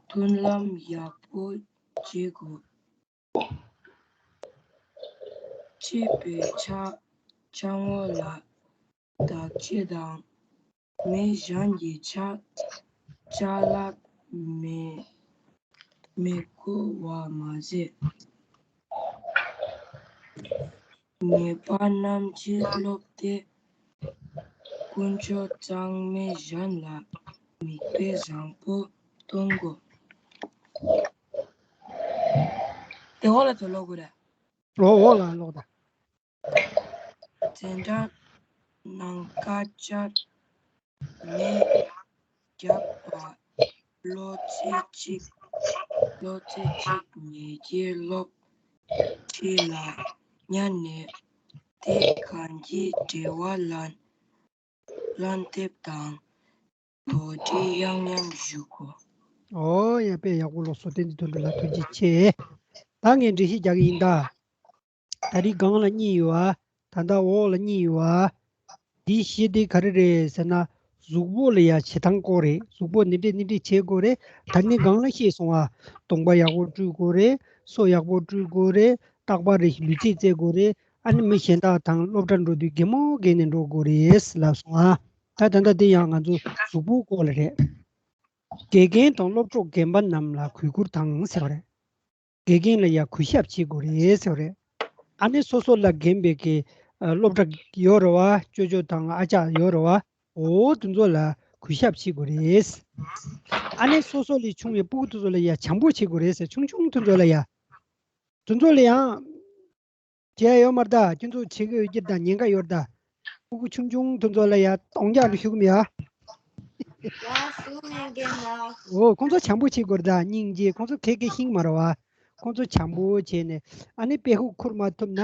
མཐུན་ལམ་ཡག་པོ་བྱེད་དགོས། གཅེས་པའི་ཕྱག་ཕྱག་ངོ་ལ་བདག་གཅེས་དང་། མི་གཞན་གྱི་ཕྱག་ཅ་ལག་མི་མི་བཀོལ་བ་མ་ཟད། ཉེས་པ་རྣམས་ཀྱིས་བསླངས་ཏེ། དཀོན་མཆོག་གཙང་མས་གཞན་ལ་མིག་དཔེ་བཟང་པོ་སྟོན་དགོས། དེ་འོག་ལ་དོ་ལོ་གུ་ར། ལོག་འོག་ལ་ལོག་དང་། འཛིན་གྲྭ་ནང་དཀར་ཆག་མེ་བརྒྱབ་པ། ལོ་ཚད་གཅིག་ལོ་ཚད་གཅིག་ཉེ་རྒྱའི་སློབ་ཁྲིད་ལ་ཉར་ནས་དེ་གང་གི་འབྲེལ་བ་ལ་ལན་འདེབས་དང་དོགས་འདྲི་ཡང་ཡང་ཞུ་དགོས། ཨོ་ཡ། དཔེ་ཡག་པོ་ལོག་སོ། བསྟན་འཛིན་དོན་གྲུབ་ལགས་ཐུགས་རྗེ་ཆེ། ད་ངས་འགྲེལ་བཤད་རྒྱག་གི་ཡིན་ད། ད་རེས་སྒང་ལ་གཉིས་ཡོད་ཨ། ད་ལྟ་འོག་ལ་གཉིས་ཡོད་ཨ། འདིའི་གཞི་དེ་ག་རེ་རེད་ཟེར་ན། གཟུགས་པོ་ལ་ཡ་བྱེད་སྟངས་སྐོར་རེད། གཟུགས་པོ་འདི་འདྲས་འདི་འདྲས་བྱེད་དགོས་རེད། ད་ནི་སྒང་ལ་བཤད་སོང་ཨ། གདོང་པ་ཡག་པོ་བཀྲུ་དགོས་རེད། སོ་ཡག་པོ་བཀྲུ་དགོས་རེད། རྟག་པར་རེ་ཞིག་ལུས་རྩལ་རྩེད་དགོས་རེད། ཨ་ནི་མི་གཞན་དག་དང་སློབ་གྲྭ་འགྲོ་དུས་གད་མོ་བགད་ནས་འགྲོ་དགོས་རེད་ལབ་སོང་ཨ། ད་ད་ལྟ་འདི་ཡང་ང་ཚོ་གཟུགས་པོའི་སྐོར་ལ་རེད། དགེ་རྒན་དང་སློབ་གྲོགས་རྒན་པ་རྣམས་ལ་གུས་བཀུར་དང་ཟེར་བ་རེད། དགེ་རྒན་ལ་ཡ་གུས་ཞབས་བྱེད་དགོས་རེད་ཟེར་བ་རེད། ཨ་ནི་སོ་སོ་ལས་རྒན་པའི་གི་ཨ་སློབ་གྲྭ་ཡོད་རེད་བ། ཅོ་ཅོ་དང་ཨ་ཅག་ཡོད་རེད་བ། འོ་དེ་ཚོ་ལ་གུས་ཞབས་བྱེད་དགོས་རེད། ཨ་ནི་སོ་སོ་ལས་ཆུང་བའི་སྤུ་གུ་དེ་ཚོ་ལ་ཡ་བྱམས་པོ་བྱེད་དགོས་རེད་ཟེར། ཆུང་ཆུང་དེ་ཚོ་ལ་ཡ། དེ་ཚོ་ལ་ཡང་བྱས་ཡོད་མ་རེད་ད། ཁྱོད་ཚོ་བྱེད་ཀྱི་ཡོད་ཀྱི་རེད་ད། ཉེན་ཁ་ཡོད་རེད་ད། སྤུ་གུ་ཆུང་ཆུང་དེ་ཚོ་ལ་ཡ་གདོང་རྒྱག་འདྲ་ཞུ་གི་མེད་ཨ། ཡ་ཞུ་མེད་མཁན་ལ། འོ་ཁོང་ཚོ་བྱམས་པོ་བྱེད་དགོས་རེད་ད། སྙིང་རྗེ། ཁོང་ཚོ་ཁེ་ཁེ་ཤེས་ཀྱི་མ་རེད་བ། ཁོང་ཚོ་བྱམས་པོ་བྱས་ནས་ཨ་ནི་དཔེ་ཁུག་ཁུར་མ་ཐུབ་ན་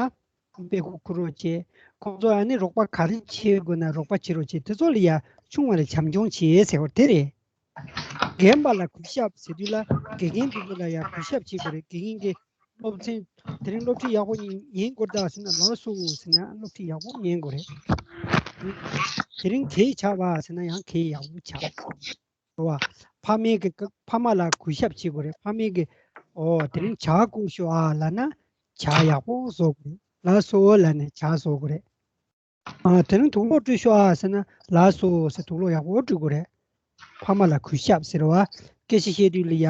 དཔེ་ཁུག་ཁུར་རོགས་བྱེད། ཁོང་ཚོ་ཨ་ནི་རོགས་པ་ག་རེ་བྱེད་དགོས་ན་རོགས་པ་བྱེད་རོགས་བྱེད། དེ་ཚོ་ལ་ཡ་ཆུང་བ་ལ་བྱམས་སྐྱོང་བྱེད་ཟེར་བ་དེ་རེད། རྒན་པ་ལ་གུས་ཞབས་ཟེར་དུས་ལ་དགེ་རྒན་དེ་ཚོ་ལ་ཡང་གུས་ཞབས་བྱེད་དགོས་རེད། དགེ་རྒན་གྱི་སློབ་ཚན་དེ་རིང་སློབ་ཁྲིད་ཡག་པོ་ཉན་དགོས་རེད་ད་ཟེར་ན་ལགས་སོ་ཟེར་ན་སློབ་ཁྲིད་ཡག་པོ་ཉན་དགོས་རེད། དེ་རིང་གད་རྒྱག་པ་ཟེར་ན་ཡང་གད་ཡག་པོ་རྒྱག་རེད་བ། ཕ་མའི་གི་ཕ་མ་ལ་གུས་ཞབས་བྱེད་དགོས་རེད། ཕ་མའི་གི་ཨོ་དེ་རིང་ཇ་བསྐོལ་ཤོག་ཨ་ལབ་ན་ཇ་ཡག་པོ་བཟོ་དགོས་རེད། ལགས་སོ་ལབ་ནས་ཇ་བཟོ་དགོས་རེད། ཨ་དེ་རིང་དུག་སློག་བཀྲུས་ཤོག་ཨ་ཟེར་ན་ལགས་སོ་ཟེར་དུག་སློག་ཡག་པོ་བཀྲུ་དགོས་རེད། ཕ་མ་ལ་གུས་ཞབས་ཟེར་བ། སྐད་ཆ་བཤད་དུས་ལ་ཡ་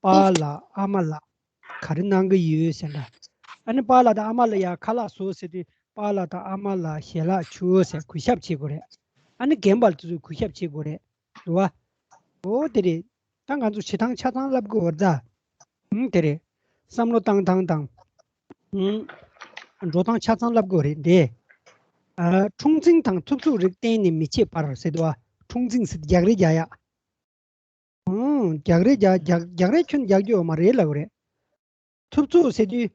པཱ་ལགས་ཨ་མ་ལགས་ག་རེ་གནང་གི་ཡོད་ཟེར་ན། ཨ་ནི་པཱ་ལགས་དང་ཨ་མ་ལགས་ཡ་ཁ་ལག་བཟོ་ཟེར་དུས་པཱ་ལགས་དང་ཨ་མ་ལགས་ཞལ་ལག་མཆོད་ཟེར་གུས་ཞབས་བྱེད་དགོས་རེད། ཨ་ནི་རྒན་པ་ལ་དེ་ཚོས་གུས་ཞབས་བྱེད་དགོས་རེད། རེད་བ། འོ་དེ་རེད། ད་ང་ཚོ་བྱེད་སྟངས་ཆ་ཚང་བསླབ་དགོས་པ་རེད་ད། ཨང་དེ་རེད། བསམ་བློ་བཏང་སྟངས་དང་། ཨང་། འགྲོ་སྟངས་ཆ་ཚང་བསླབ་དགོས་རེད་དེ། ཨ་འཁྲུག་འཛིང་དང་ཐུབ་ཚོད་རིགས་གཏན་ནས་མི་བྱེད་པར་ཟེར་འདུག་བ། འཁྲུག་འཛིང་ཟེར་རྒྱག་རེས་རྒྱག་ཡ། ཨང་རྒྱག་རེས་རྒྱག་རྒྱག་རྒྱག་རེས་ཁྱོན་རྒྱག་རྒྱུ་ཡོད་མ་རེད་ལབ་རེད། ཐུབ་ཚོད་ཟེར་དུས།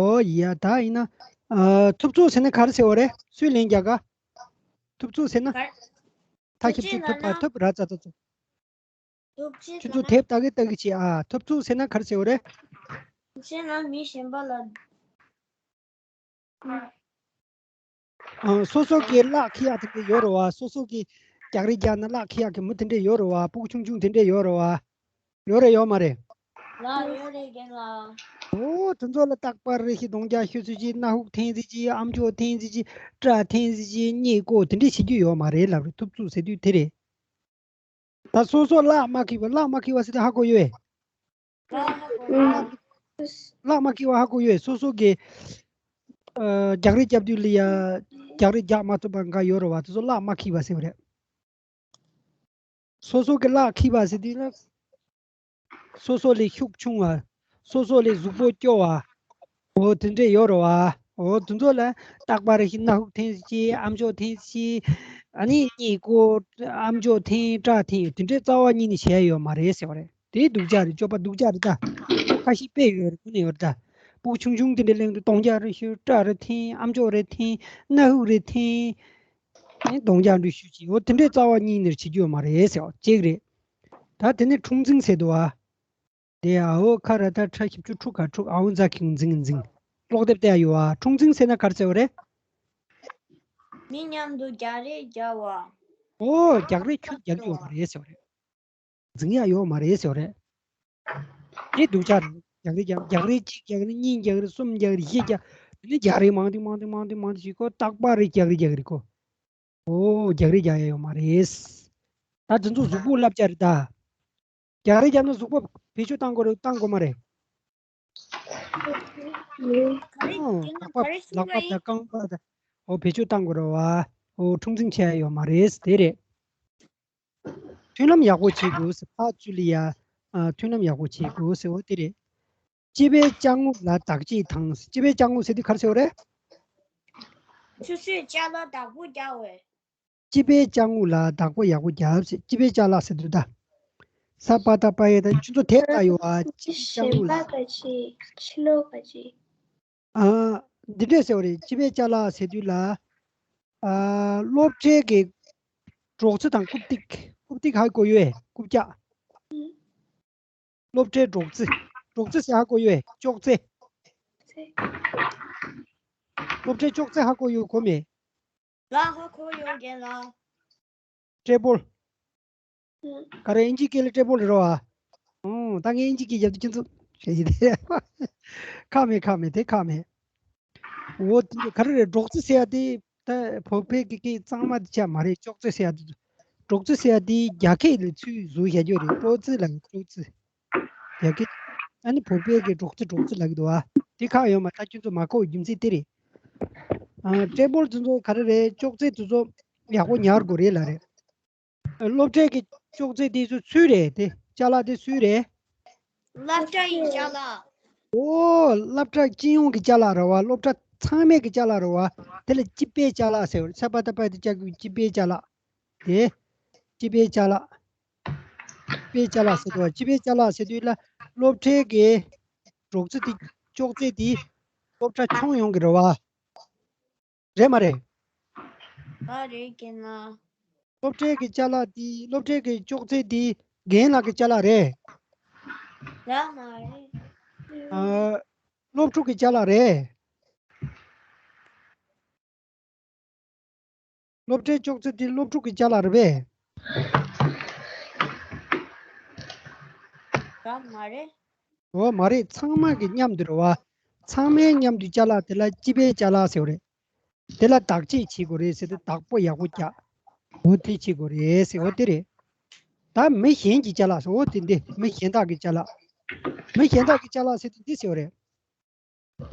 ཨོ་ཡ་ད་ཡིན་ན། ཨ་ཐུབ་ཚོད་ཟེར་ན་ག་རེ་ཟེར་བ་རེད། སུས་ལན་རྒྱག་ག་ཐུབ་ཚོད་ཟེར་ན། ག་ཐ་ཐུབ་ཞབས་ཀྱུ་ཆེ་ཐུབ་ལབ་ན། ཐུབ་ར་ཙ་ཙ་ཙ། ཐུབ་ཆེ་ཁྱོད་ལབ་ཚོ་ན། དེབ་ལྟ་གི་ལྟ་གི་བྱེད་ཨ། ཐུབ་ཚོད་ཟེར་ན་ག་རེ་ཟེར་བ་རེད། ཐུབ་ཆེ་ལ་མི་གཞན་པ་ལ། ཨ། སོ་སོ་གི་གླགས་འཁེལ་ཡག་དེ་འདྲ་ཡོད་རེད་བ། སོ་སོ་གི་རྒྱག་རེས་རྒྱག་ན་གླགས་འཁེལ་ཡག་གི་མི་དེ་འདྲ་ཡོད་རེད་བ། སྤུ་གུ་ཆུང་ཆུང་དེ་འདྲ་ཡོད་རེད་བ། ཡོད་རེད་ཡོད་མ་རེད། ལགས་ཡོད་རེད་རྒན་ལགས། ཨོ་དེ་ཚོ་ལ་རྟག་པར་རེ་ཞིག་གདོང་རྒྱག་ཤོད་ཚུལ་གྱིས་སྣ་ཧུག་འཐེན་ཚུལ་གྱིས་ཨམ་ཅོག་འཐེན་ཚུལ་གྱིས་སྐྲ་འཐེན་ཚུལ་གྱིས་གཉིད་ཁུག་དེ་འདྲ་བྱེད་རྒྱུ་ཡོད་མ་རེད་ལབ་རེད། ཐུབ་ཚོད་ཟེར་དུས་དེ་རེད། ད་སོ་སོ་གླགས་མ་འཁེལ་བ། གླགས་མ་འཁེལ་བ་ཟེར་དུས་ཧ་གོ་ཡོད། ཨང་། གླགས་མ་འཁེལ་བ་ཧ་གོ་ཡོད། སོ་སོ་གི་ཨ་རྒྱག་རེས་རྒྱབ་དུས་ལ་ཡ་རྒྱག་རེས་རྒྱག་མ་ཐུབ་པ་འགའ་ཡོད་རེད་བ། དེ་ཚོ་གླགས་མ་འཁེལ་བ་ཟེར་བ་རེད། སོ་སོ་གི་གླགས་འཁེལ་བ་ཟེར་དུས་ལ། སོ་སོ་ལས་ཤུགས་ཆུང་བ། སོ་སོ་ལས་གཟུགས་པོ་སྐྱོ་བ། འོ་དེ་འདྲས་ཡོད་རེད་བ། འོ་དེ་ཚོ་ལ་རྟག་པར་ཞིག་སྣ་ཧུག་འཐེན་ཅིག་ཨམ་ཅོག་འཐེན་ཅིག་ཨ་ནི་གཉིད་ཁུག་ཨམ་ཅོག་འཐེན་སྐྲ་འཐེན་དེ་འདྲས་རྩ་བ་ཉིད་ནས་བྱས་ཡོད་མ་རེད་ཟེར་བ་རེད། དེ་སྡུག་ཅག་རེད། སྤྱོད་པ་སྡུག་ཅག་རེད་ད། ཁ་ཤས་དཔེ་ཡོད་རེད། ཁོ་ནས་ཡོད་རེད་ད། སྤུ་གུ་ཆུང་ཆུང་དེ་འདྲས་གླེང་དུས་གདོང་རྒྱག་རེ་ཞུ། སྐྲ་རེ་འཐེན། ཨམ་ཅོག་རེ་འཐེན། སྣ་ཧུག་རེ་འཐེན། ཨ་ནི་གདོང་རྒྱག་འདྲ་ཞུ་ཅིག་འོ་དེ་འདྲས་རྩ་བ་ཉིད་ནས་བྱེད་རྒྱུ་ཡོད་མ་རེད་ཟེར་བ་གཅིག་རེད། ད་དེ་ནས་འཁྲུག་འཛིང་ཟེར་འདུག་བ། དེ་ཨའོ་ཁ་ར་ད་ཁྲ་ཞིབ་ཅུ་ཁྲུ་ག་ཁྲུ་ཨའོ་ཛ་ཁིང་འཛིང་འཛིང་། ཀློག་དེབ་བལྟས་ཡོད་ཨ། འཁྲུག་འཛིང་ཟེར་ན་ག་རེ་ཟེར་བ་རེད། མི་མཉམ་དུ་རྒྱག་རེས་རྒྱག་པ། ཨོ་རྒྱག་རེས་ཁྱོད་རྒྱག་གི་ཡོད་མ་རེད་ཟེར་བ་རེད། འཛིང་ཡག་ཡོད་མ་རེད་ཟེར་བ་རེད། དེ་སྡུག་ཅག་རེད། རྒྱག་རེས་རྒྱག་རྒྱག་རེས་གཅིག་རྒྱག་རེས་གཉིས་རྒྱག་རེས་གསུམ་རྒྱག་རེས་བཞི་རྒྱག་དེ་ནས་རྒྱག་རེས་མང་དུ་མང་དུ་མང་དུ་མང་དུ་ཞིག་གོ། རྟག་པར་རེ་རྒྱག་རེས་རྒྱག་རེས་གོ། ཨོ་རྒྱག་རེས་རྒྱག་ཡག་ཡོད་མ་རེད། ད་དེ་ཚོ་གཟུགས་པོ་བསླབ་བྱ་རེད་ད། རྒྱག་རེས་རྒྱག་ན་གཟུགས་པོ་བེད་སྤྱོད་བཏང་དགོས་རེད། བཏང་དགོས་མ་རེད། ག་རེ་ཨོ་རྒན་ལགས་ག་རེ་གསུང་ལག་པ་ག་ཡིན། དང་རྐང་པ་དང་། ཨོ་བེད་སྤྱོད་བཏང་དགོས་རེད་བ། ཨོ་འཁྲུག་འཛིང་བྱེད་ཡག་ཡོད་མ་རེད། དེ་རེད། མཐུན་ལམ་ཡག་པོ་བྱེད་དགོས་ཟེར། ཕར་ཚུར་ལ་ཡ། ཨ་མཐུན་ལམ་ཡག་པོ་བྱེད་དགོས་ཟེར། འོ་དེ་རེད། སྤྱི་པའི་ཅ་དངོས་ལ་བདག་གཅེས་དང་། སྤྱི་པའི་ཅ་དངོས་ཟེར་དུས་ག་རེ་ཟེར་བ་རེད། སོ་སོའི་ཅ་ལག་བདག་པོ་རྒྱག་པ། སྤྱི་པའི་ཅ་དངོས་ལ་བདག་པོ་ཡག་པོ་རྒྱབ་ཟེར། སྤྱི་པའི་ཅ་ལག་ཟེར་དུས་ད། ས་པ་ད་པ་ཡ་ད་ཁྱོད་ཚོ་དེབ་ལྟ་ཡོད་ཨ། སྤྱི་པའི་ཅ་དངོས་ལ། གཞན་པ་ག་ཅི། ཕྱི་ལོགས་ག་ཅི། ཨ། འདི་འདྲས་ཟེར་བ་རེད། སྤྱི་པའི་ཅ་ལག་ཟེར་དུས་ལ། ཨ། སློབ་གྲྭའི་གི་སྒྲོག་ཙེ་དང་རྐུབ་སྟེགས། རྐུབ་སྟེགས་ཧ་གོ་ཡོད་ཨེ། རྐུབ་ཀྱག་སློབ་གྲྭའི་སྒྲོག་ཙེ། སྒྲོག་ཙེ་ཟེར་ཧ་གོ་ཡོད་ཨེ། ཅོག་ཙེ། སློབ་གྲྭའི་ཅོག་ཙེ་ཧ་གོ་ཡོད་གོ་མེད། ལགས་ཧ་གོ་ཡོད་རྒན་ལགས། ཊེ་བལ། ཨང་། ག་རེ་ཨིན་ཇི་སྐད་ལ་ཊེ་བལ་རེད་བ། ཨོ་ད་ངས་ཨིན་ཇི་སྐད་རྒྱབ་དུས་ཁྱེད་ཚོ་ཞེས་བྱས་ཏེ། ཁག་མེད་ཁག་མེད་དེ་ཁག་མེད། འོ་དེ་ག་རེ་རེད། སྒྲོག་ཙེ་ཟེར་ཡ་དེ་ད་བོད་པའི་གི་སྐད་གཙང་མ་དེ་ཆགས་མ་རེད། ཅོག་ཙེ་ཟེར་ཡ་དེ། སྒྲོག་ཙེ་ཟེར་ཡ་དེ་རྒྱ་སྐད་ལ་ཚུར་བཟོས་བཞག་རྒྱུ་རེད། པོ་ཙི་ལ་ཅོག་ཙེ། རྒྱ་སྐད། ཨ་ནི་བོད་པའི་གི་སྒྲོག་ཙེ་སྒྲོག་ཙེ་ལབ་ཀྱི་འདུག་བ། དེ་ཁག་ཡོད་མ་རེད། ད་ཁྱོད་ཚོ་མ་གོ་བའི་རྒྱུ་མཚན་དེ་རེད། ཨ། ཊེ་བལ་དེ་ཚོ་ག་རེ་རེད། ཅོག་ཙེ་དེ་ཚོ་ཡག་པོ་ཉར་དགོས་རེད་ལབ་རེད། སློབ་གྲྭའི་གི་ཅོག་ཙེ་དེ་ཚོ་སུའི་རེད། དེ་ཅ་ལག་དེ་སུའི་རེད། སློབ་གྲྭ་ཡི་ཅ་ལག་ཨོ། སློབ་གྲྭ་སྤྱི་ཡོངས་ཀྱི་ཅ་ལག་རེད་བ། སློབ་གྲྭ་ཚང་མའི་གི་ཅ་ལག་རེད་བ། དེ་ལ་སྤྱི་པའི་ཅ་ལག་ཟེར་བ་རེད། ས་པ་ད་པ་དེ་ཅ་གི་སྤྱི་པའི་ཅ་ལག་དེ། སྤྱི་པའི་ཅ་ལག་སྤྱི་པའི་ཅ་ལག་ཟེར་དུས། སྤྱི་པའི་ཅ་ལག་ཟེར་དུས་ལ་སློབ་གྲྭའི་གི་སྒྲོག་ཙེ་དེ། ཅོག་ཙེ་དེ་སློབ་གྲྭ་ཁྱོན་ཡོངས་ཀྱི་རེད་བ། རེད་མ་རེད། ཨ་རེད་རྒན་ལགས། སློབ་གྲྭའི་གི་ཅ་ལག་དེ། སློབ་གྲྭའི་གི་ཅོག་ཙེ་དེ་རྒན་ལགས་ཀྱི་ཅ་ལག་རེད། རེད་མ་རེད། ཨ། སློབ་ཕྲུག་གི་ཅ་ལག་རེད། སློབ་གྲྭའི་ཅོག་ཙེ་དེ་སློབ་ཕྲུག་གི་ཅ་ལག་རེད་པས། རེད་མ་རེད། འོ་མ་རེད། ཚང་མ་གི་མཉམ་དུ་རེད་བ། ཚང་མའི་མཉམ་དུ་ཅ་ལག་དེ་ལ་སྤྱི་པའི་ཅ་ལག་ཟེར་བ་རེད། དེ་ལ་བདག་གཅེས་བྱེད་དགོས་རེད་ཟེར་དུས། བདག་པོ་ཡག་པོ་རྒྱག་འོ་དེ་བྱེད་དགོས་རེད་ཟེར། འོ་དེ་རེད། ད་མི་གཞན་གྱི་ཅ་ལག་ཟེར། འོ་དེ་འདི་མི་གཞན་དག་གི་ཅ་ལག་མི་གཞན་དག་གི་ཅ་ལག་ཟེར་དུས་འདི་ཟེར་བ་རེད།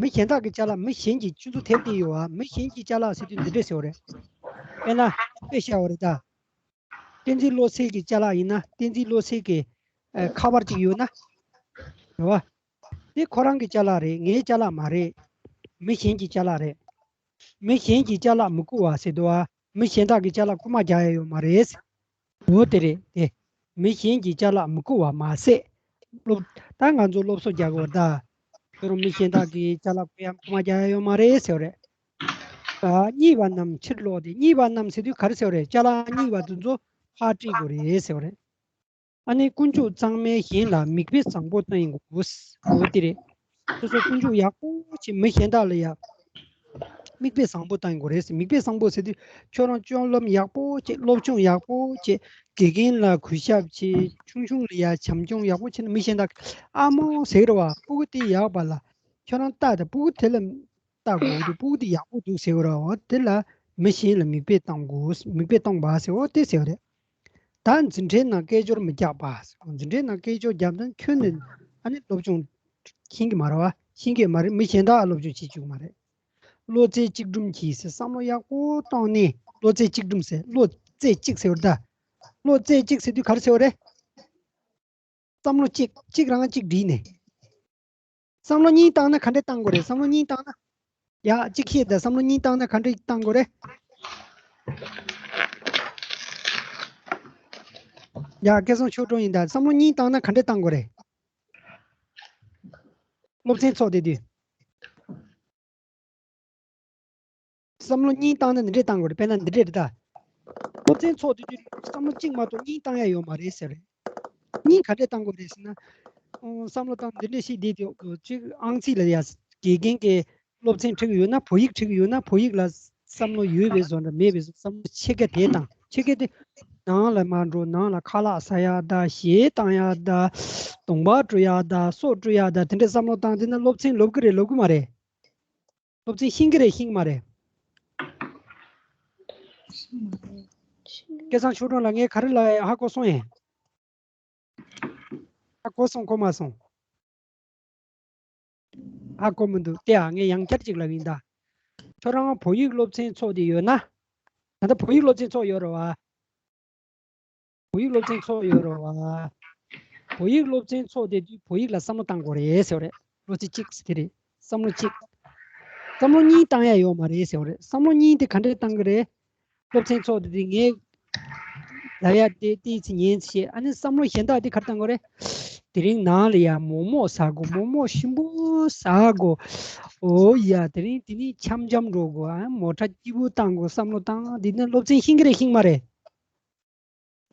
མི་གཞན་དག་གི་ཅ་ལག་མི་གཞན་གྱིས། ཁྱོད་ཚོ་དེབ་འདི་ཡོད་ཨ། མི་གཞན་གྱི་ཅ་ལག་ཟེར་དུས་འདི་འདྲས་ཟེར་བ་རེད། དཔེར་ན་དཔེ་བཞག་པ་རེད་ད། བསྟན་འཛིན་བློ་གསལ་གྱི་ཅ་ལག་ཡིན་ན། བསྟན་འཛིན་བློ་གསལ་གྱི་ཨ་ཁ་པར་ཅིག་ཡོད་ན། རེད་བ། དེ་ཁོ་རང་གི་ཅ་ལག་རེད། ངའི་ཅ་ལག་མ་རེད། མི་གཞན་གྱི་ཅ་ལག་རེད། མི་གཞན་གྱི་ཅ་ལག་མི་རྐུ་བ་ཟེར་འདུག་ཨ། མི་གཞན་དག་གི་ཅ་ལག་རྐུ་མ་རྒྱག་ཡ་ཡོད་མ་རེད། འོ་དེ་རེད་དེ། མི་གཞན་གྱི་ཅ་ལག་མི་རྐུ་བ་མ་ཟད། སློབ། ད་ང་ཚོ་སློབ་གསོ་རྒྱག་དགོས་ད། ཁྱོད་རང་མི་གཞན་དག་གི་ཅ་ལག་རྐུ་ཡ་རྐུ་མ་རྒྱག་ཡ་ཡོད་མ་རེད་ཟེར་བ་རེད། ཨ། རྙེད་པ་རྣམས་ཕྱིར་སློག་སྟེ། རྙེད་པ་རྣམས་ཟེར་དུས་ག་རེ་ཟེར་བ་རེད། ཅ་ལག་རྙེད་པ་དེ་ཚོ་ཕར་སྤྲད་དགོས་རེད་ཟེར་བ་རེད། ཨ་ནི་དཀོན་མཆོག་གཙང་མས་གཞན་ལ་མིག་དཔེ་བཟང་པོ་བསྟན་དགོས། འོ་དེ་རེད། སོ་སོ་དཀོན་མཆོག་ཡག་པོ་བྱེད། མི་གཞན་དག་ལ་ཡ་མིག་དཔེ་བཟང་པོ་བསྟན་དགོས་རེད་ཟེར། མིག་དཔེ་བཟང་པོ་ཟེར་དུས་ཁྱོད་རང་སྤྱོད་ལམ་ཡག་པོ་བྱེད། སློབ་སྦྱོང་ཡག་པོ་བྱེད། དགེ་རྒན་ལ་གུས་ཞབས་བྱེད། ཆུང་ཆུང་ལ་ཡ་བྱམས་སྐྱོང་ཡག་པོ་བྱེད་ན། མི་གཞན་དག་ཨ་མོ་ཟེར་རེད་བ། སྤུ་གུ་དེ་ཡག་པ་ལ་ཁྱོད་རང་ལྟ་དང་། སྤུ་གུ་དེ་ལ་ལྟ་དགོས་འདུག་སྤུ་གུ་དེ་ཡག་པོ་འདུག་ཟེར་བ་རེད་བ། དེ་ལ་མི་གཞན་ལ་མིག་དཔེ་བཏང་དགོས། མིག་དཔེ་བཏང་བ་ཟེར། འོ་དེ་ཟེར་བ་རེད། ད་འཛིན་གྲྭའི་ནང་སྐད་ཅོར་མི་རྒྱག་པ། འཛིན་གྲྭའི་ནང་སྐད་ཅོར་བརྒྱབ་ན་ཁྱོན་ནས་ཨ་ནི་སློབ་སྦྱོང་ཤེས་ཀྱི་མ་རེད་བ། ཤེས་ཀྱི་མ་རེད། མི་གཞན་དག་སློབ་སྦྱོང་བྱེད་བཅུག་མ་རེད། བློ་རྩེ་གཅིག་སྒྲིམ་གྱིས་ཟེར། བསམ་བློ་ཡག་པོ་བཏང་ནས། བློ་རྩེ་གཅིག་སྒྲིམ་ཟེར། བློ་རྩེ་གཅིག་ཟེར་བ་ད། བློ་རྩེ་གཅིག་ཟེར་དུས་ག་རེ་ཟེར་བ་རེད། བསམ་བློ་གཅིག་གཅིག་རང་གཅིག་བསྒྲིལ་ནས། བསམ་བློ་གཉིས་བཏང་ན་ག་འདྲས་བཏང་དགོས་རེད། བསམ་བློ་གཉིས་བཏང་ན། ཡ། གཅིག་བཤད་དང་། བསམ་བློ་གཉིས་བཏང་ན་ག་འདྲས་བཏང་དགོས་རེད། ཡ། སྐལ་བཟང་ཆོས་སྒྲོན་ཡིན་ད། བསམ་བློ་གཉིས་བཏང་ན་ག་འདྲས་བཏང་དགོས་རེད། སློབ་ཚན་ཚོགས་བསྡད་དུས། བསམ་བློ་གཉིས་བཏང་ན་འདི་འདྲས་བཏང་དགོས་རེད། དཔེར་ན་འདི་འདྲས་རེད་ད། སློབ་ཚན་ཚོགས་དུས་དུས་བསམ་བློ་གཅིག་མ་གཏོགས་གཉིས་བཏང་ཡ་ཡོད་མ་རེད་ཟེར་རེད། གཉིས་ག་འདྲས་བཏང་དགོས་རེད་ཟེར་ན། ཨོ། བསམ་བློ་བཏང་འདི་འདྲས་ཤིག་བསྡད་དུས། གཅིག་ཨང་རྩིས་ལ་ཡ། དགེ་རྒན་གྱིས་སློབ་ཚན་ཁྲིད་ཀྱི་ཡོད་ན། བོད་ཡིག་ཁྲིད་ཀྱི་ཡོད་ན། བོད་ཡིག་ལ་བསམ་བློ་ཡོད་པའི་བཟོ་འདྲ་མེད་པའི་བཟོ། བསམ་བློ་ཕྱེད་ཀ་དེ་བཏང་། ཕྱེད་ཀ་དེ་ནང་ལ་མ་འགྲོ། ནང་ལ་ཁ་ལག་ཟ་ཡ་ད། གཞས་བཏང་ཡ་ད། གདོང་པ་བཀྲུ་ཡ་ད། སོ་བཀྲུ་ཡ་ད། དེ་འདྲས་བསམ་བློ་བཏང་དེ་ན་སློབ་ཚན་ལོབས་ཀྱི་རེད་ལོབས་ཀྱི་མ་རེད། སློབ་ཚན་ཤེས་ཀྱི་རེད་ཤེས་ཀྱི་མ་རེད། སྐལ་བཟང་ཆོས་སྒྲོན་ལགས། ངས་ག་རེ་ལབ་ཡ་ཧ་གོ་སོང་ངས། ཧ་གོ་སོང་གོ་མ་སོང་། ཧ་གོ་མི་འདུག་སྟེ་ཨ། ངས་ཡང་བསྐྱར་ཅིག་ལབ་ཡིན་ད། ཁྱོད་རང་བོད་ཡིག་སློབ་ཚན་ཚོགས་བསྡད་ཡོད་ན། ད་ལྟ་བོད་ཡིག་སློབ་ཚན་ཚོགས་ཡོད་རེད་བ། བོད་ཡིག་སློབ་ཚན་ཚོགས་ཡོད་རེད་བ། བོད་ཡིག་སློབ་ཚན་ཚོགས་བསྡད་དུས་བོད་ཡིག་ལ་བསམ་བློ་བཏང་དགོས་རེད་ཟེར་བ་རེད། བློ་རྩེ་གཅིག་ཟེར་དེ་རེད། བསམ་བློ་གཅིག་བསམ་བློ་གཉིས་བཏང་ཡ་ཡོད་མ་རེད་ཟེར་བ་རེད། བསམ་བློ་གཉིས་དེ་ག་འདྲས་བཏང་གི་རེད། སློབ་ཚན་ཚོགས་དེ་དེ་ངས་ལབ་ཡ་དེ་ཏོག་ཙམ་ཉན་ཤེས། ཨ་ནི་བསམ་བློ་གཞན་དག་དེ་ག་རེ་བཏང་དགོས་རེད། དེ་རིང་ནང་ལ་ཡ་མོག་མོག་ཟ་དགོས། མོག་མོག་ཞིམ་པོ་ཟ་དགོས། འོ་ཡ། དེ་རིང་དེ་ནས་འཆམ་འཆམ་འགྲོ་དགོས། ཨ་མོ་ཊ་སྐྱིད་པོ་བཏང་དགོས། བསམ་བློ་བཏང་། འདི་ནི་སློབ་ཚན་ཤེས་ཀྱི་རེད་ཤེས་ཀྱི་མ་རེད།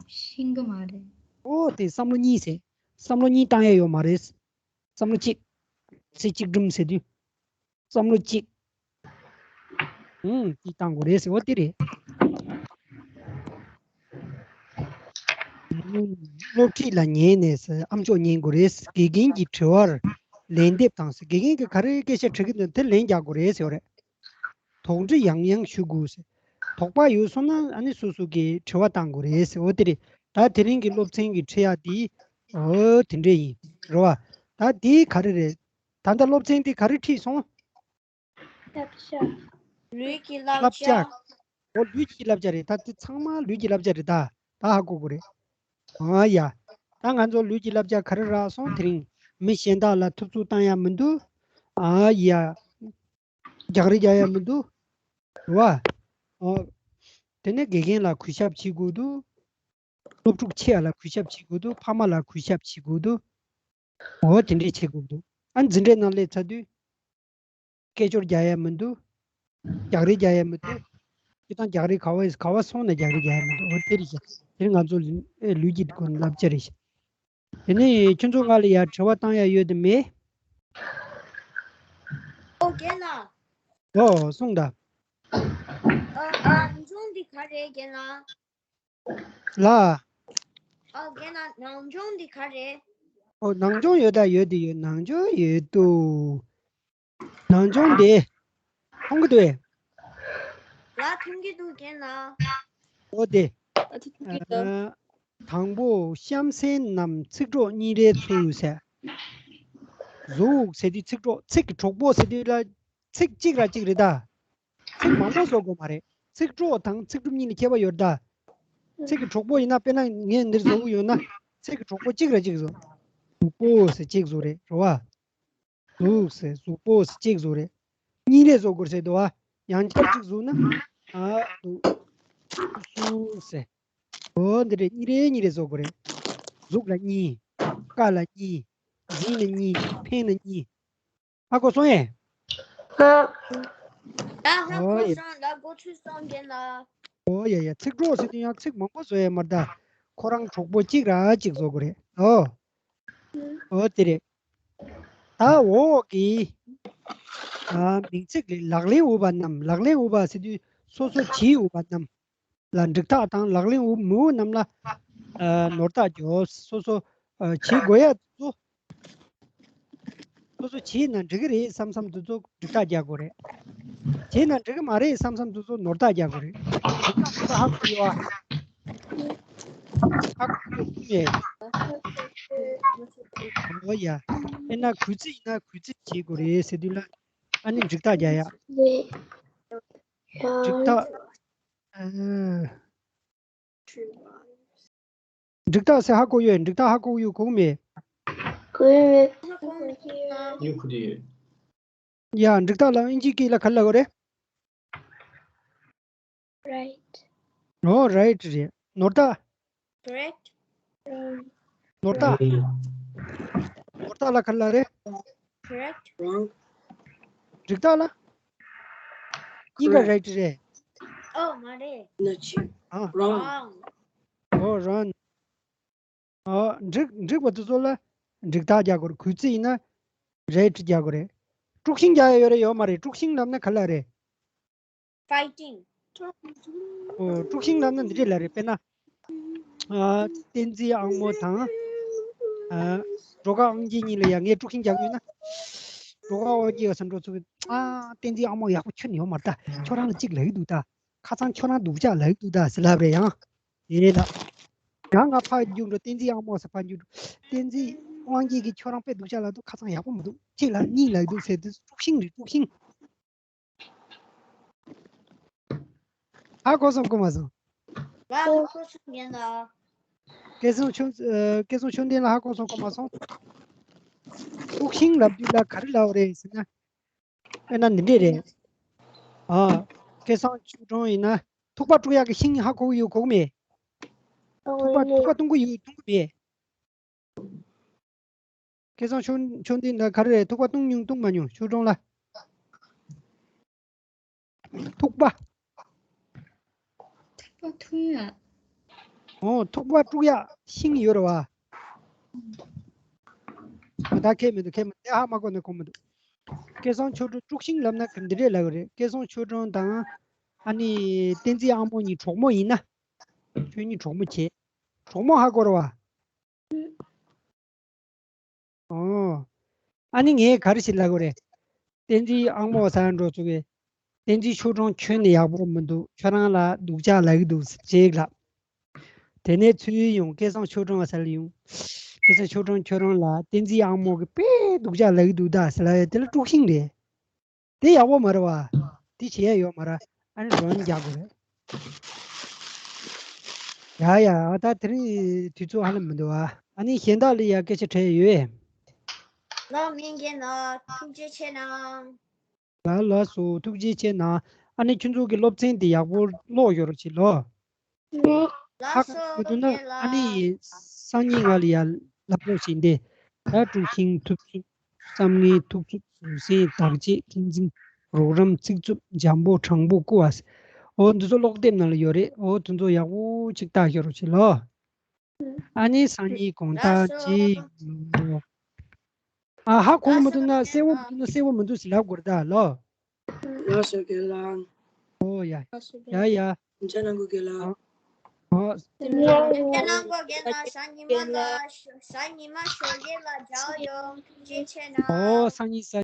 ཤེས་ཀྱི་མ་རེད། ཨོ་དེ་བསམ་བློ་གཉིས་ཟེར། བསམ་བློ་གཉིས་བཏང་ཡ་ཡོད་མ་རེད། བསམ་བློ་གཅིག་ཚེ་གཅིག་སྒྲུབ་ཟེར་དུས། བསམ་བློ་གཅིག་ཨུམ། དེ་བཏང་དགོས་རེད་ཟེར་བ་དེ་རེད། སློབ་ཁྲིད་ལ་ཉན་ནས་ཟེར། ཨ་མཆོག་ཉན་དགོས་རེད། དགེ་རྒན་གྱི་དྲི་བར་ལན་འདེབས་དང་ཟེར། དགེ་རྒན་གྱིས་ག་རེ་སྐད་ཆ་དྲི་གི་འདུག་དེ་ལན་རྒྱག་དགོས་རེད་ཟེར་བ་རེད། དོགས་འདྲི་ཡང་ཡང་ཞུ་དགོས་ཟེར། དོགས་པ་ཡོད་སོང་ན་ཨ་ནི་སོ་སོ་གིས་དྲི་བ་བཏང་དགོས་རེད་ཟེར། འོ་དེ་རེད། ད་དེ་རིང་གི་སློབ་ཚན་གྱི་ཁྲིད་ཡག་དེ་འོ་དེ་འདྲས་ཡིན། རེད་བ། ད་དེ་ག་རེ་རེད། ད་ལྟ་སློབ་ཚན་དེ་ག་རེ་ཁྲིད་སོང་། བསླབ་བྱ། ལུས་ཀྱི་བསླབ་བསླབ་བྱ། བྱ། འོ་ལུས་ཀྱི་བསླབ་བྱ་རེད། ད་དེ་ཚང་མ་ལུས་ཀྱི་བསླབ་བྱ་རེད། ད་ད་ཧ་གོ་དགོས་རེད། ཨ་ཡ། ད་ང་ཚོ་ལུས་ཀྱི་བསླབ་བྱ་ག་རེ་རག་སོང་། དེ་རིང་མི་གཞན་དག་ལ་ཐུབ་ཚོད་བཏང་ཡ་མི་འདུག་ཨ་ཡ། རྒྱག་རེས་རྒྱག་ཡ་མི་འདུག་རེད་བ། ཨོ། དེ་ནས་དགེ་རྒན་ལ་གུས་ཞབས་བྱེད་དགོས་འདུག་སློབ་ཕྲུག་ཆེ་བ་ལ་གུས་ཞབས་བྱེད་དགོས་འདུག་ཕ་མ་ལ་གུས་ཞབས་བྱེད་དགོས་འདུག་འོ་དེ་འདྲས་བྱེད་དགོས་འདུག་ཨ་འཛིན་གྲྭའི་ནང་སླེབས་ཚར་དུས། སྐད་ཅོར་རྒྱག་ཡ་མི་འདུག་རྒྱག་རེས་རྒྱག་ཡ་མི་འདུག་སྤྱིར་བཏང་རྒྱག་རེས་ག་བ་ག་བ་སོང་ནས་རྒྱག་རེས་རྒྱག་ཡ་མི་འདུག་འོ་དེ་རེད་ཤག་དེ་ང་ཚོ་ལུས་ཨེ་ལུས་ཀྱི་སྒོ་ནས་བསླབ་བྱ་རེད་ཤག་དེ་ནས་ཁྱོད་ཚོ་ང་ལ་ཡ་དྲི་བ་བཏང་ཡ་ཡོད་དམ་མེད། ཨོ་རྒན་ལགས། ཨོ་གསུངས་དང་། ཨ་ནང་སྦྱོང་འདི་ག་རེད་རྒན་ལགས། ལ། ཨོ་རྒན་ལགས་ནང་སྦྱོང་འདི་ག་རེད། ཨོ་ནང་སྦྱོང་ཡོད་ད། ཡོད་དེ་ཡོད། ནང་སྦྱོང་ཡོད་དོ། ནང་སྦྱོང་དེ་མཐོང་གི་འདུག་ཨེ། ལ་མཐོང་གི་འདུག་རྒན་ལགས། ཨོ་དེ། ཨ་ཐུག་གི་འདུག་ཨ་དང་པོ་གཤམ་གསལ་རྣམས་ཚིག་གྲོགས་གཉིས་རེ་ཚུལ་ཟེར། གཟུགས་ཟེར་དུས་ཚིག་གྲོགས། ཚིག་གི་གྲོགས་པོ་ཟེར་དུས་ལ་ཚིག་གཅིག་ར་གཅིག་རེད་ད། ཚིག་མང་པོ་བཟོ་དགོས་མ་རེད། ཚིག་གྲོགས་དང་ཚིག་གྲུབ་གཉིས་ལ་ཁྱད་པར་ཡོད་ད། ཚིག་གི་གྲོགས་པོ་ཡིན་ན་དཔེར་ན་ངས་འདིར་བཟོ་གི་ཡོད་ན་ཚིག་གི་གྲོགས་པོ་གཅིག་ར་གཅིག་བཟོ། གཟུགས་པོ་ཟེར་གཅིག་བཟོ་རེད། རེད་བ། གཟུགས་ཟེར་གཟུགས་པོ་ཟེར་གཅིག་བཟོ་རེད། གཉིས་རེ་བཟོ་དགོས་ཟེར་འདུག་བ། ཡང་བསྐྱར་གཅིག་བཟོ་ན། ཨ་འདུག་སུ་ཟེར། འོ་འདི་རེད། གཉིས་རེ་གཉིས་རེ་བཟོ་དགོས་རེད། གཟུགས་ལ་གཉིས། ཀ་ལ་གཉིས། འཛིན་ལ་གཉིས། འཕེན་ལ་གཉིས། ཧ་གོ་སོང་ཨེ། ཧ། ད་ཧ་གོ་ཨོ་ཡ། སོང་། ད་གོ་ཚོད་སོང་རྒན་ལགས། ཨོ་ཡ་ཡ། ཚིག་གྲོགས་ཟེར་དུས་ཡང་ཚིག་མང་པོ་བཟོ་ཡ་མ་རེད་ད། ཁོ་རང་གྲོགས་པོ་གཅིག་ར་གཅིག་བཟོ་དགོས་རེད། ཨོ། ཨོ་དེ་རེད། ད་འོག་གི་ཨ་མིང་ཚིག་ལས་ལག་ལེན་འོས་པ་རྣམས། ལག་ལེན་འོས་པ་ཟེར་དུས་སོ་སོ་བྱེད་འོས་པ་རྣམས་ལ་འགྲིག་རྟགས་དང་། ལག་ལེན་འོས་མི་འོས་རྣམས་ལ་ཨ་ནོར་རྟགས་རྒྱག་སོ་སོ་ཨ་བྱེད་དགོས་ཡ་དེ་ཚོ། སོ་སོ་བྱས་ན་འགྲིག་གི་རེད་བསམ་བསམ་དེ་ཚོ་འགྲིག་རྟགས་རྒྱག་དགོས་རེད། བྱས་ན་འགྲིག་གི་མ་རེད་བསམ་བསམ་དེ་ཚོ་ནོར་རྟགས་རྒྱག་དགོས་རེད། འགྲིག་རྟགས་དེ་ཚོ་ཧ་གོ་ཡོད་ཨ། ཧ་གོ་ཡོད་ཀྱི་མེད། ཨོ་ཡ། དཔེར་ན་གུས་བརྩི་ཡིན་ན་གུས་བརྩི་བྱེད་དགོས་རེད་ཟེར་དུས་ལ་ཨ་ནི་འགྲིག་རྟགས་རྒྱག་ཡ། འགྲིག་རྟགས། ཨ། འགྲིག་རྟགས་ཟེར་ཧ་གོ་ཡོད། འགྲིག་རྟགས་ཧ་གོ་ཡོད་གོ་མེད། གོ་ཡོད། ཡོད་གོ་དེ་ཡོད། ཡ་འགྲིག་རྟགས་ལ་དབྱིན་ཇིའི་སྐད་ལ་ག་རེ་ལབ་དགོས་རེད། Right. ཨོ་right རེད། ནོར་རྟགས། Correct. ནོར་རྟགས། ནོར་རྟགས་ལ་ག་རེ་ལབ་རེད། Correct. འགྲིག་རྟགས་ལ། གཉིས་ཀ་right རེད། ཨོ་མ་རེད། ཨ། Wrong. ཨོ་wrong. ཨོ་འགྲིག་འགྲིག་པ་དེ་ཚོ་ལ་འགྲིག་རྟགས་རྒྱག་དགོས་རེད། གུས་བརྩི་ཡིན་ན་right རྒྱག་དགོས་རེད། དཀྲུག་ཤིང་རྒྱག་ཡ་ཡོད་རེད་ཡོད་མ་རེད། དཀྲུག་ཤིང་ལབ་ན་ག་རེ་ལབ་རེད། Fighting. ཨོ་དཀྲུག་ཤིང་ལབ་ན་འདི་འདྲས་ལབ་རེད། དཔེར་ན། ཨ་བསྟན་འཛིན་དབང་མོ་དང་། ཨ་སྒྲོལ་དཀར་དབང་རྒྱལ་གཉིས་ལ་ཡ་ངས་དཀྲུག་ཤིང་རྒྱག་གི་ཡོད་ན། སྒྲོལ་དཀར་དབང་རྒྱལ་ག་ས་འགྲོ་ཚུགས། ཨ་བསྟན་འཛིན་དབང་མོ་ཡག་པོ་ཁྱོན་ཡོད་མ་རེད་ད། ཁྱོད་རང་ལ་གཅིག་ལབ་ཀྱི་འདུག་ད། ཁ་སང་ཁྱོད་རང་སྡུག་ཅག་ལབ་ཀྱི་འདུག་ད་ཟེར་ལབ་རེད་ཡང་། ཡིན་ལ། ཡང་ང་ཕར་རྒྱུག་འགྲོ། བསྟན་འཛིན་དབང་མོ་ཟེར་ཕར་རྒྱུག་འགྲོ། བསྟན་འཛིན་དབང་རྒྱལ་གྱིས་ཁྱོད་རང་དཔེ་སྡུག་ཅག་ལབ་འདུག་ཁ་སང་ཡག་པོ་མི་འདུག་གཅིག་ལབ་གཉིས་ལབ་འདུག་ཟེར་དུས་དཀྲུག་ཤིང་རེད་དཀྲུག་ཤིང་། ཧ་གོ་སོང་གོ་མ་སོང་། ཧ་གོ་སོང་ངས་ན། སྐལ་བཟང་ཆོས་ཨ་སྐལ་བཟང་ཆོས་ལྡན་ལ་ཧ་གོ་སོང་གོ་མ་སོང་། དཀྲུག་ཤིང་ལབ་དུས་ལ་ག་རེ་ལབ་རེད་ཟེར་ན། དཔེར་ན་འདི་འདྲས་རེད། ཨ། སྐལ་བཟང་ཆོས་སྒྲོན་ཡིན་ན་ཐུག་པ་དཀྲུག་ཡག་གི་ཤིང་ཧ་གོ་གི་ཡོད། གོ་གི་མེད། ཐུག་པ་ཐུག་པ་བཏུང་གི་ཡོད། བཏུང་གི་མེད། སྐལ་བཟང་ཆོས་ཆོས་འདི་ན་ག་རེ་རེད། ཐུག་པ་བཏུང་མྱོང་། བཏུང་མ་མྱོང་། ཆོས་སྒྲོན་ལ། ཐུག་པ། ཐུག་པ་འཐུང་ཡ། ཨོ། ཐུག་པ་དཀྲུག་ཡ་ཤིང་ཡོད་རེད་བ། ཨ། ད་ཁྱད་མི་འདུག་ཁྱད་མི་འདུག་དེ་ཧ་མ་གོ་ན་ཁོམ་མི་འདུག་སྐལ་བཟང་ཆོས་སྒྲོན་དཀྲུག་ཤིང་ལབ་ན་ག་འདི་འདྲས་ལབ་ཀྱི་རེད། སྐལ་བཟང་ཆོས་སྒྲོན་དང་ཨ་ནི་བསྟན་འཛིན་དབང་མོ་གཉིས་གྲོགས་མོ་ཡིན་ན། ཁྱོད་གཉིས་གྲོགས་མོ་བྱེད། གྲོགས་མོ་ཧ་གོ་རེད་བ། ཨོ། ཨ་ནི་ངས་ག་རེ་ཞིག་ལབ་དགོས་རེད། བསྟན་འཛིན་ཨང་མོ་ཟེར་འགྲོ་ཚུགས་པས། བསྟན་འཛིན་ཆོས་སྒྲོན་ཁྱོན་ནས་ཡག་པོ་མི་འདུག་ཁྱོད་རང་ལ་སྡུག་ཅག་ལབ་ཀྱི་འདུག་ཅེས་ལབ། དེ་ནས་ཚུར་ཡོང་སྐལ་བཟང་ཆོས་སྒྲོན་ཟེར་ལ་ཡོང་། སྐལ་བཟང་ཆོས་སྒྲོན་ཁྱོད་རང་ལ་བསྟན་འཛིན་ཨང་མོ་གིས་དཔེ་སྡུག་ཅག་ལབ་ཀྱི་འདུག་ད་ཟེར་ལབ་ཡ་དེ་ལ་དཀྲུག་ཤིང་རེད། དེ་ཡག་པོ་མ་རེད་བ། དེ་བྱེད་ཡ་ཡོད་མ་རེད། ཨ་ནི་རོན་རྒྱག་དགོས་རེད། ཡ་ཡ། ཨ། ད་དེ་རིང་དུས་ཚོད་ཧ་ལམ་མི་འདུག་ཨ། ཨ་ནི་གཞན་དག་ལ་ཡ་སྐད་ཆ་དྲིས་ཡོད། ལགས་མེད་རྒན་ལགས། ཐུགས་རྗེ་ཆེ་གནང་། ལགས་ལགས་སོ། ཐུགས་རྗེ་ཆེ་གནང་། ཨ་ནི་ཁྱོད་ཚོ་གི་སློབ་ཚན་དེ་ཡག་པོ་ཀློག་ཡོད་རོགས་བྱེད་ལོ། ཧ་གོ་མི་འདུག་ན་ཨ་ནི་སང་ཉིན་ང་ལ་ཡ་ལབ་རོགས་བྱེད། འདི་ད་དཀྲུག་ཤིང་། ཐུབ་ཤིང་། རྩོམ་ངན། ཐུག་ཚུབ། གཟུགས་སེམས། བརྟག་དཔྱད། མཁྲེགས་འཛིན། རོགས་རམ། ཚིག་རྩུབ། འཇམ་པོ། དྲང་པོ། སྐུ་བ། འོ་འདི་ཚོ་ཀློག་དེབ་ནང་ལ་ཡོད་རེད། འོ་དེ་ཚོ་ཡག་པོ་ཅིག་ལྟ་ཤོག་རོགས་བྱེད་ལོ། ཨ་ནི་སང་ཉིན་དགོང་དག་ཅིག་ཡོང་ལོ། ཨ། ཧ་གོ་མི་འདུག་ན། གསལ་པོ་མི་འདུག་ན་གསལ་པོ་མི་འདུག་ཟེར་ལབ་དགོས་རེད་ད་ལོ། ལགས་སོ་རྒན་ལགས། ཨོ་ཡ། ཡ་ཡ། ཡ་ཡ། ཡ་ཡ། ཨོ། ཡ་ཡ། གནང་གོ་རྒན་ལགས། གནང་གོ་རྒན་ལགས། གཟའ་ཉི་མ་ལ་གཟའ་ཉི་མ་ཞོགས་ཀས་ལ་མཇལ་ཡོང་། ཐུགས་རྗེ་ཆེ་གནང་། ཨོ། སང་ཉིན་གཟའ།